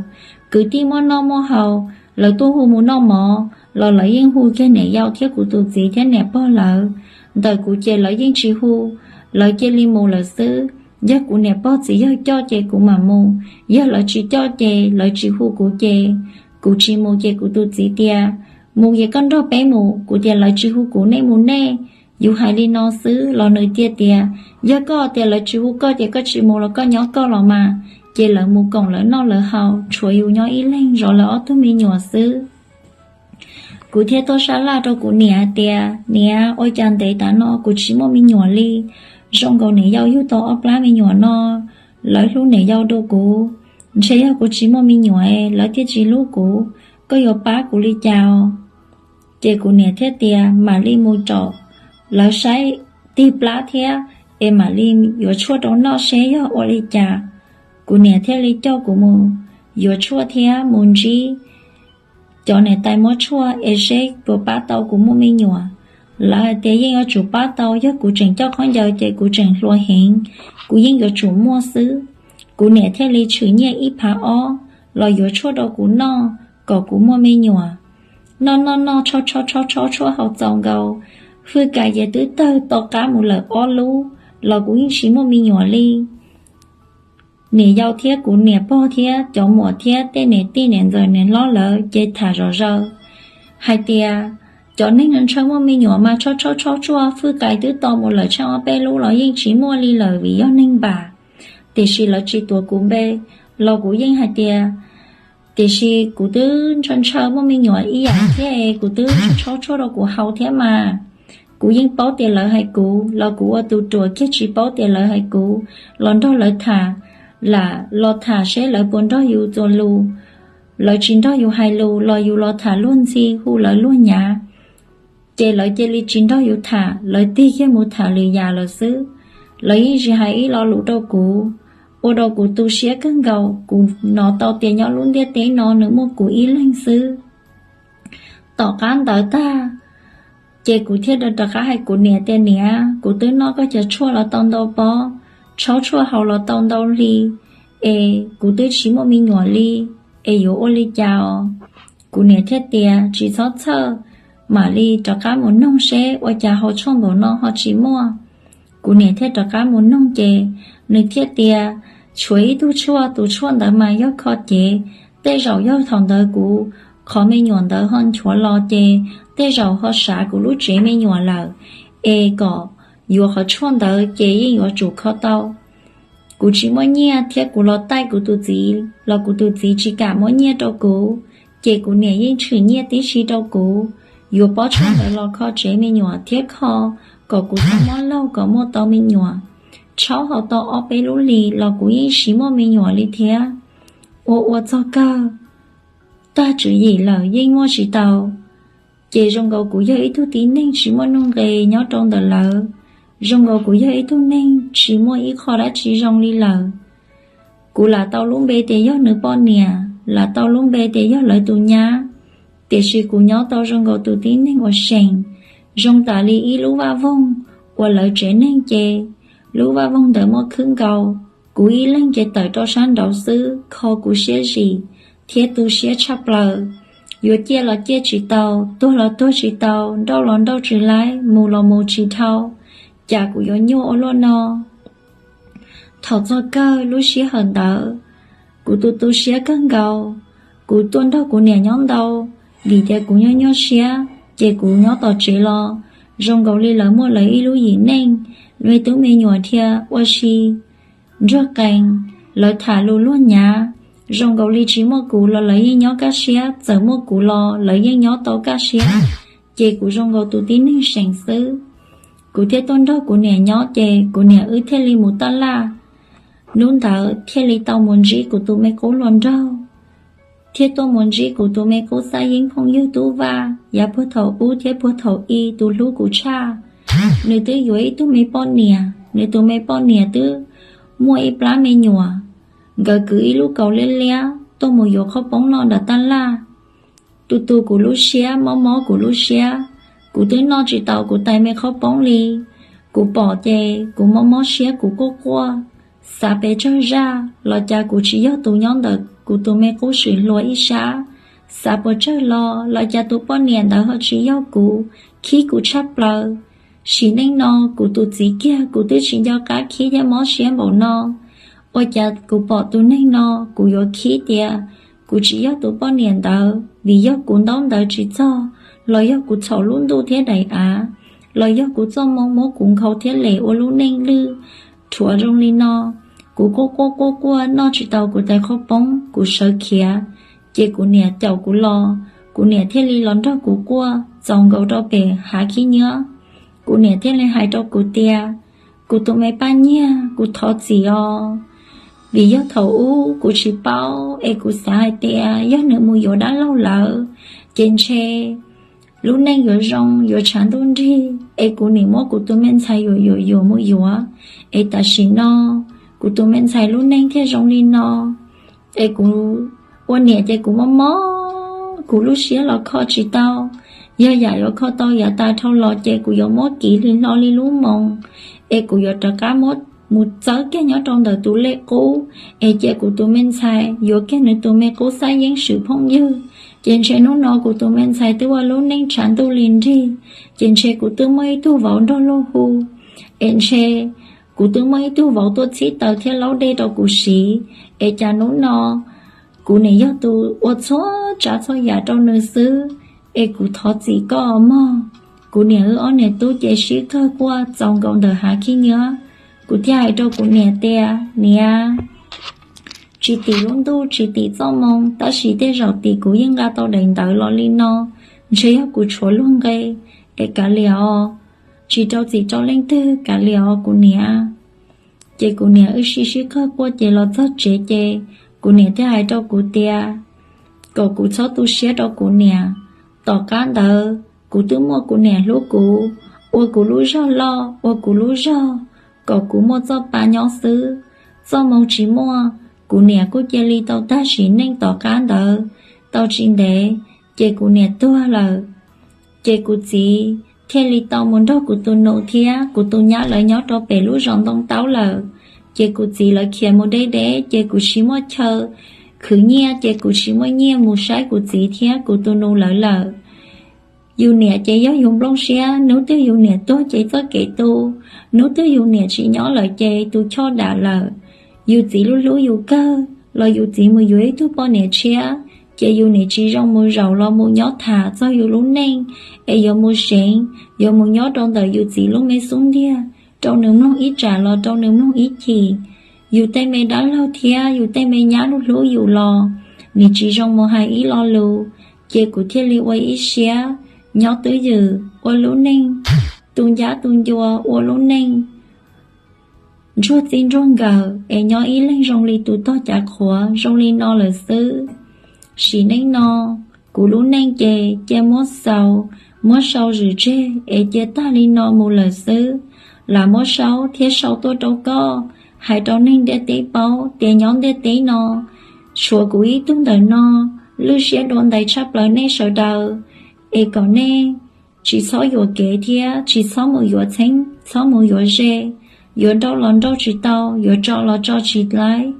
Kwv tij muaj noj muaj haus, lawv tuaj hu mus noj mov los lawv yeej hu kiag niam yau thiab kuv tus txiv thiab niam pog lawv. Ntawm kuv ces lawv yeej tsis hu, lawv cia li mus lawm xwb. Yog kuv niam pog txiv yawg coj ces kuv mam mus, yog lawv tsis coj ces lawv tsis hu kuv ces kuv tsis mus. Ces kuv tus txiv tias, mus ces koj nrog peb mus. Kuv tias, lawv tsis hu kuv, nej mus nej. Yus hais li no xwb los nws thiaj tias, yog koj tias lawv tsis hu koj ces koj tsis mus los koj nyob koj los mas. Ces lawv mus koom lawv noj lawv haus, tshuav yus nyob ib leeg zov lawv ob tug me nyuam xwb. Kuv thiaj tuaj sab laj rau kuv niam hais tias, niam, ua cas ntev tas no kuv tsis muaj me nyuam li? Zoo nkaus niam yau yug tau ob plab me nyuam no, lawv hlub niam yau dua kuv. Ntshe yog kuv tsis muaj me nyuam es lawv thiaj tsis hlub kuv, koj yuav pab kuv li cas? Ces kuv niam thiaj tias, mam li mus rau lawv saib tig plab thiab, es mam li yuav tshuaj rau noj seb yog ua li cas. Kuv niam thiaj li coj kuv mus yuav tshuaj thiab mus ntsib cov niam tais muab tshuaj es seb puas pab tau kuv muaj me nyuam. Lawv hais tias yeej yuav tsum pab tau, yog kuv tseem coj khaub ncaws ces kuv tseem hluas heev, kuv yeej yuav tsum muaj xwb. Kuv niam thiaj li tshwm nyiaj ib phav ob los yuav tshuaj rau kuv noj kom kuv muaj me nyuam. Noj noj noj, tsho tsho tsho tsho tshuaj haus txaus nkaus, hwj kas ces twb tawg to qab mus lawm ob lub. los kuv yeej tsis muaj me nyuam li. Niam yau thiab kuv niam pog thiab cov muam thiab tej niam tij niam ntxawm niam hlob lawv ces tham zom zaws hais tias, cov neeg ntshaw muaj me nyuam mas tshaub tshaub tshaub tsuaj, fwj qais twb tau mus lawm tsheej ob peb lub los yeej tsis muaj li lawm vim yog neeg npam. Tiam sis lawv tsis tuav kuv npe los kuv yeej hais tias, tiam sis kuv twb ntshaw ntshaw muaj me nyuam ib yam thiab es kuv twb tshaub tshaub tsuaj rau kuv haus thiab mas. Kuv yeej paub tias lawv hais kuv los kuv ua tus ruam kiag tsis paub tias lawv hais kuv, los nrog lawv tham, lam los tham seb lawv puas nrog yus txuas lus. Lawv tsis nrog yus hais lus los yus los tham luag ntxhi hu lawv luag nyav, ces lawv cia li tsis nrog yus tham, lawv tig kiag mus tham lwm yam lawm xwb. Lawv yeej tsis hais ib lo lus rau kuv, ua rau kuv tu siab kawg nkaus. Kuv hnov tau tias nyob lub ntiaj teb no nws muaj kuv ib leeg xwb. Tom qab ntawd tag, ces kuv thiaj rov qab hais kuv niam tias, niam, kuv twb noj koj cov tshuaj los tau ntau pob, tshaub tshuaj haus los tau ntau hli, es kuv twb tsis muaj me nyuam li, es yuav ua li cas os? Kuv niam thiaj tias, tsis txhob txhawj, mam li rov qab mus noog seb ua cas haus tshuaj npaum no ho tsis muaj. Kuv niam thiaj rov qab mus noog ces nws thiaj tias, tshuav ib tug tshuaj, tus tshuaj ntawd mas yog kho cev, tej zaum yog thaum ntawd kuv qhov me nyuam ntawd ho nchuav los ces tej zaum ho sav kuv lub tsev me nyuam lawm, es kom yuav qhov tshuaj ntawd ces yeej yuav tsum kho tau. Kuv tsis muaj nyiaj thiab kuv los taij kuv tus txiv los kuv tus txiv tsis kam muab nyiaj rau kuv, ces kuv niam yeej tshwm nyiaj tib si rau kuv, yuav pob tshuaj ntawd los kho tsev me nyuam thiab kho kom kuv tau mob laug kom muaj tau me nyuam. Tshaub haus tau ob peb lub hlis los kuv yeej tsis muaj me nyuam li thiab. Ua ua txog kawg, tag tswv yim lawm yeej muaj tsis tau. Ces zoo nkaus kuv yog ib tug tib neeg tsis muaj nuj nqis nyob rau ntawm lawv, zoo nkaus kuv yog ib tug neeg tsis muaj ib qho dab tsi zoo li lawm. Kuv lam tau lub npe tias yog nws poj niam, lam tau lub npe tias yog lawv tus nyab, tiam sis kuv nyob tau zoo nkaus tus tib neeg uas seem, zoo tas li ib lub vaj voog uas lawv tsev neeg ces lub vaj voog ntawd muaj khwb nkaus, kuv ib leeg ces tawm rau sab nraud xwb, kho kuv siab zim thiab tu siab tshaj plaws. Yuav ciaj los ciaj tsis tau, tuag los tuag tsis tau, nrauj los nrauj tsis laib, mus los mus tsis dhau, cas kuv yuav nyuaj ua luaj no. Thaum txog kawg lub sij hawm ntawd, kuv tu tu siab kawg nkaus. Kuv tuaj nrog kuv niam nyob ntau, vim tias kuv nyuaj nyuaj siab, ces kuv nyob tom tsev los zoo nkaus li lawv muaj lawv ib lub yim neej, me tub me nyuam dhia ua si ntsuag qees, lawv tham lus luag nyav. Zoo nkaus li tsis muaj kuv los lawv yeej nyob kaj siab, txawm muaj kuv los lawv yeej nyob tau kaj siab, ces kuv zoo nkaus tus tib neeg seem xwb. Kuv thiaj tuaj nrog kuv niam nyob ces kuv niam wb thiaj li mus taj laj. Hnub ntawd thiaj li tau mus ntsib kuv tus me qub hluas nraug, thiaj tuaj mus ntsib kuv tus me qub xab yeeb phooj ywg Tub Vaj. Yav puag thaum ub thiab puag thaum i tus hlub kuv tshaj, nws twb yuav ib tug me poj niam, nws tus me poj niam twb muaj ib plab me nyuam, nkawd kwv ib lub kaus liab liab tuaj mus yuav qhaub poob noj nram taj laj. Tu tu kuv lub siab, mob mob kuv lub siab, kuv twb noj tsis tau kuv tais me qhaub poob li. Kuv pom ces kuv mob mob siab, kuv quaj quaj, xav pes tsawg zaj los cas kuv tsis yog tus nyob ntawm kuv tus me qub swm hluas ib sab. Xav puas tsawg los los cas tus poj niam ntawd ho tsis yog kuv, khib kuv tshaj plaws. Sim neej no kuv tus txiv kiag kuv twb tsis nco qab khib thiab mob siab npaum no, ua cas kuv pom tus neeg no kuv yuav khib tias kuv tsis yog tus poj niam ntawd, vim yog kuv ntaub ntawv tsis txog, los yog kuv txhaum lub ntuj thiab daim av, los yog kuv txoj moo muab kuv nkhaus thiab lem ua lub neej lwj rhuav zoo li no. Kuv quaj quaj quaj quaj noj tsis tau kuv tais qhaub poob, kuv sawv khiav, ces kuv niam caum kuv los, kuv niam thiaj li los nrog kuv quaj txaus nkaus rau pem hav khib nyiab. Kuv niam thiaj li hais rau kuv tias, kuv tus me paj nyiag, kuv thov txim os, vim yog thaum ub kuv tsis paub es kuv xav hais tias yog nws mus yuav dab laug lawm, ces ntshe lub neej yuav zoo yuav tshav ntuj nrig, es kuv nim muab kuv tus me ntxhais yuam yuam yuam mus yuav, es tam sim no kuv tus me ntxhais lub neej thiaj zoo li no. Es kuv ua niam ces kuv mob mob, kuv lub siab los kho tsis tau. Yog yam yuav kho tau yav tas dhau los ces kuv yuav muab kiv li hlo li lub moos, es kuv yuav rov qab muab mus txawb kiag nyob rau ntawm tus lej qub, es cia kuv tus me ntxhais yuav kiag nws tus me qub xab yeeb swm phooj ywg. Ces ntshe hnub no kuv tus me ntxhais twb ua lub neej tshav ntuj li nrig, ces ntshe kuv twb muaj ib tug vauv nrog luag hu, es ntshe Kuv twb muaj ib tug vauv tuaj txhib taws thiab laub dej rau kuv siv, es cas hnub no kuv niam yog tus ua txhua tsav txhua yam rau nws xwb, es kuv thov txim koj mog. Kuv niam wb ob niam tub ces sib kawg quaj txaus nkaus ntawm hav khib nyiab. Kuv thiaj hais rau kuv niam tias, niam, tsis tim lub ntuj tsis tim txoj moo, tab sis tej zaum tim kuv yeej nqa tau daim ntawv los li no, ntshe yog kuv tshuav luag nqe, es kav liam os, tsis rau txim rau leej twg, kav liam os kuv niam. Ces kuv niam wb sib sib kawg quaj ces los txog tsev ces kuv niam thiaj hais rau kuv tias kom kuv txhob tu siab rau kuv niam. Tom qab ntawd kuv twb muaj kuv niam hlub kuv, ua kuv lub zog loj, ua kuv lub zog, kom kuv muaj txoj pa nyob xwb. Txoj moo tsis muaj, kuv niam kuj cia li tau tag sim neej tom qab ntawd. Tau tsis ntev ces kuv niam tuag lawm. Ces kuv txiv thiaj li tau mus nrog kuv tus nus thiab kuv tus nyab lawv nyob rau pem lub zos ntoo taub lawm. Ces kuv txiv lawv khiav mus deb deb ces kuv tsis muaj chaw khwv nyiaj, ces kuv tsis muaj nyiaj mus saib kuv txiv thiab kuv tus nus lawv lawm. Yus niam ces yog yus nplooj siab, hnub twg yus niam tuag ces txoj kev tu, hnub twg yus niam tsis nyob lawm ces tus choj dam lawm. Yus txiv lub hlub yus kawg los yus txiv mus yuav ib tug poj niam tshiab, ces yus niam tsis zoo mus zaum los mus nyob tham txog yus lub neej, es yuav mus seev, yuav mus nyob rau ntawm yus txiv lub me xub ntiag, rau nws mloog ib tsam los rau nws mloog ib chim. Yus tej me dab laug thiab yus tej me nyab lub hlub yus los nws tsis zoo mus hais ib lo lus, ces kuv thiaj li ua ib siab nyob twj ywm ua lub neej tu ncab tu ncua, ua lub neej ntsuag txij ntsuag nkawm es nyob ib leeg zoo li tus tog cav qhuav zoo li no lawm xwb. Sim neej no kuv lub neej ces cia muab xaus, muab sau zwm tseg es cia tag li no mus lawm xwb. Lam muab saub thiab sau tuaj rau koj, hais rau neeg ntiaj teb paub tias nyob ntiaj teb no tshuav kuv ib tug ntawm no lwj siab dua ntais tshaj plaws nej sawv daws, es kom nej tsis txhob yuam kev thiab tsis txhob mus yuav txheeb, txhob mus yuav ze, yuav nrauj los nrauj tsis tau, yuav tso los tso tsis laib.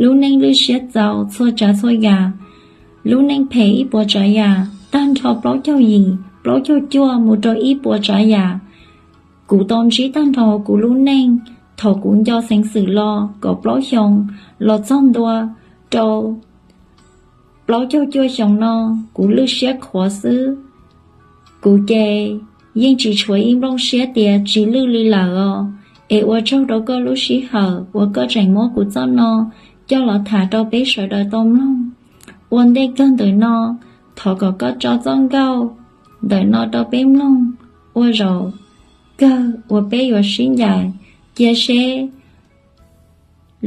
Lub neej lwj siab txaus txhua tsav txhua yam, lub neej phem ib puas tsav yam, tag nrho plaub caug yim, plaub caug cuaj mus rau ib puas tsav yam. Kuv tau ntsib tag nrho kuv lub neej thaum kuv nco xeev xwm los kaum plaub xyoos los txog ntua rau plaub caug cuaj xyoos no, kuv lwj siab qhuav xwb. Kuv ces yeej tsis tshuav ib nplooj siab tias tsis lwj li lawm os. Es ua tsaug rau koj lub sij hawm uas koj tseem muab kuv txoj no coj los tham rau peb sawv daws tau mloog. Ua ntej kawg ntawm no, thov kom koj tso txoj nkauj ntawm no rau peb mloog, ua zaum kawg uas peb yuav sib ncaim, cia seb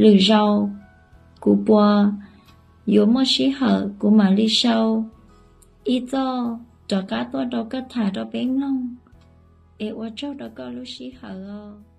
lwm zaus kuv puas yuav muaj sij hawm kuv mam li sau ib txoj rov qab tuaj rau koj tham rau peb mloog. Es ua tsaug rau koj lub sij hawm os.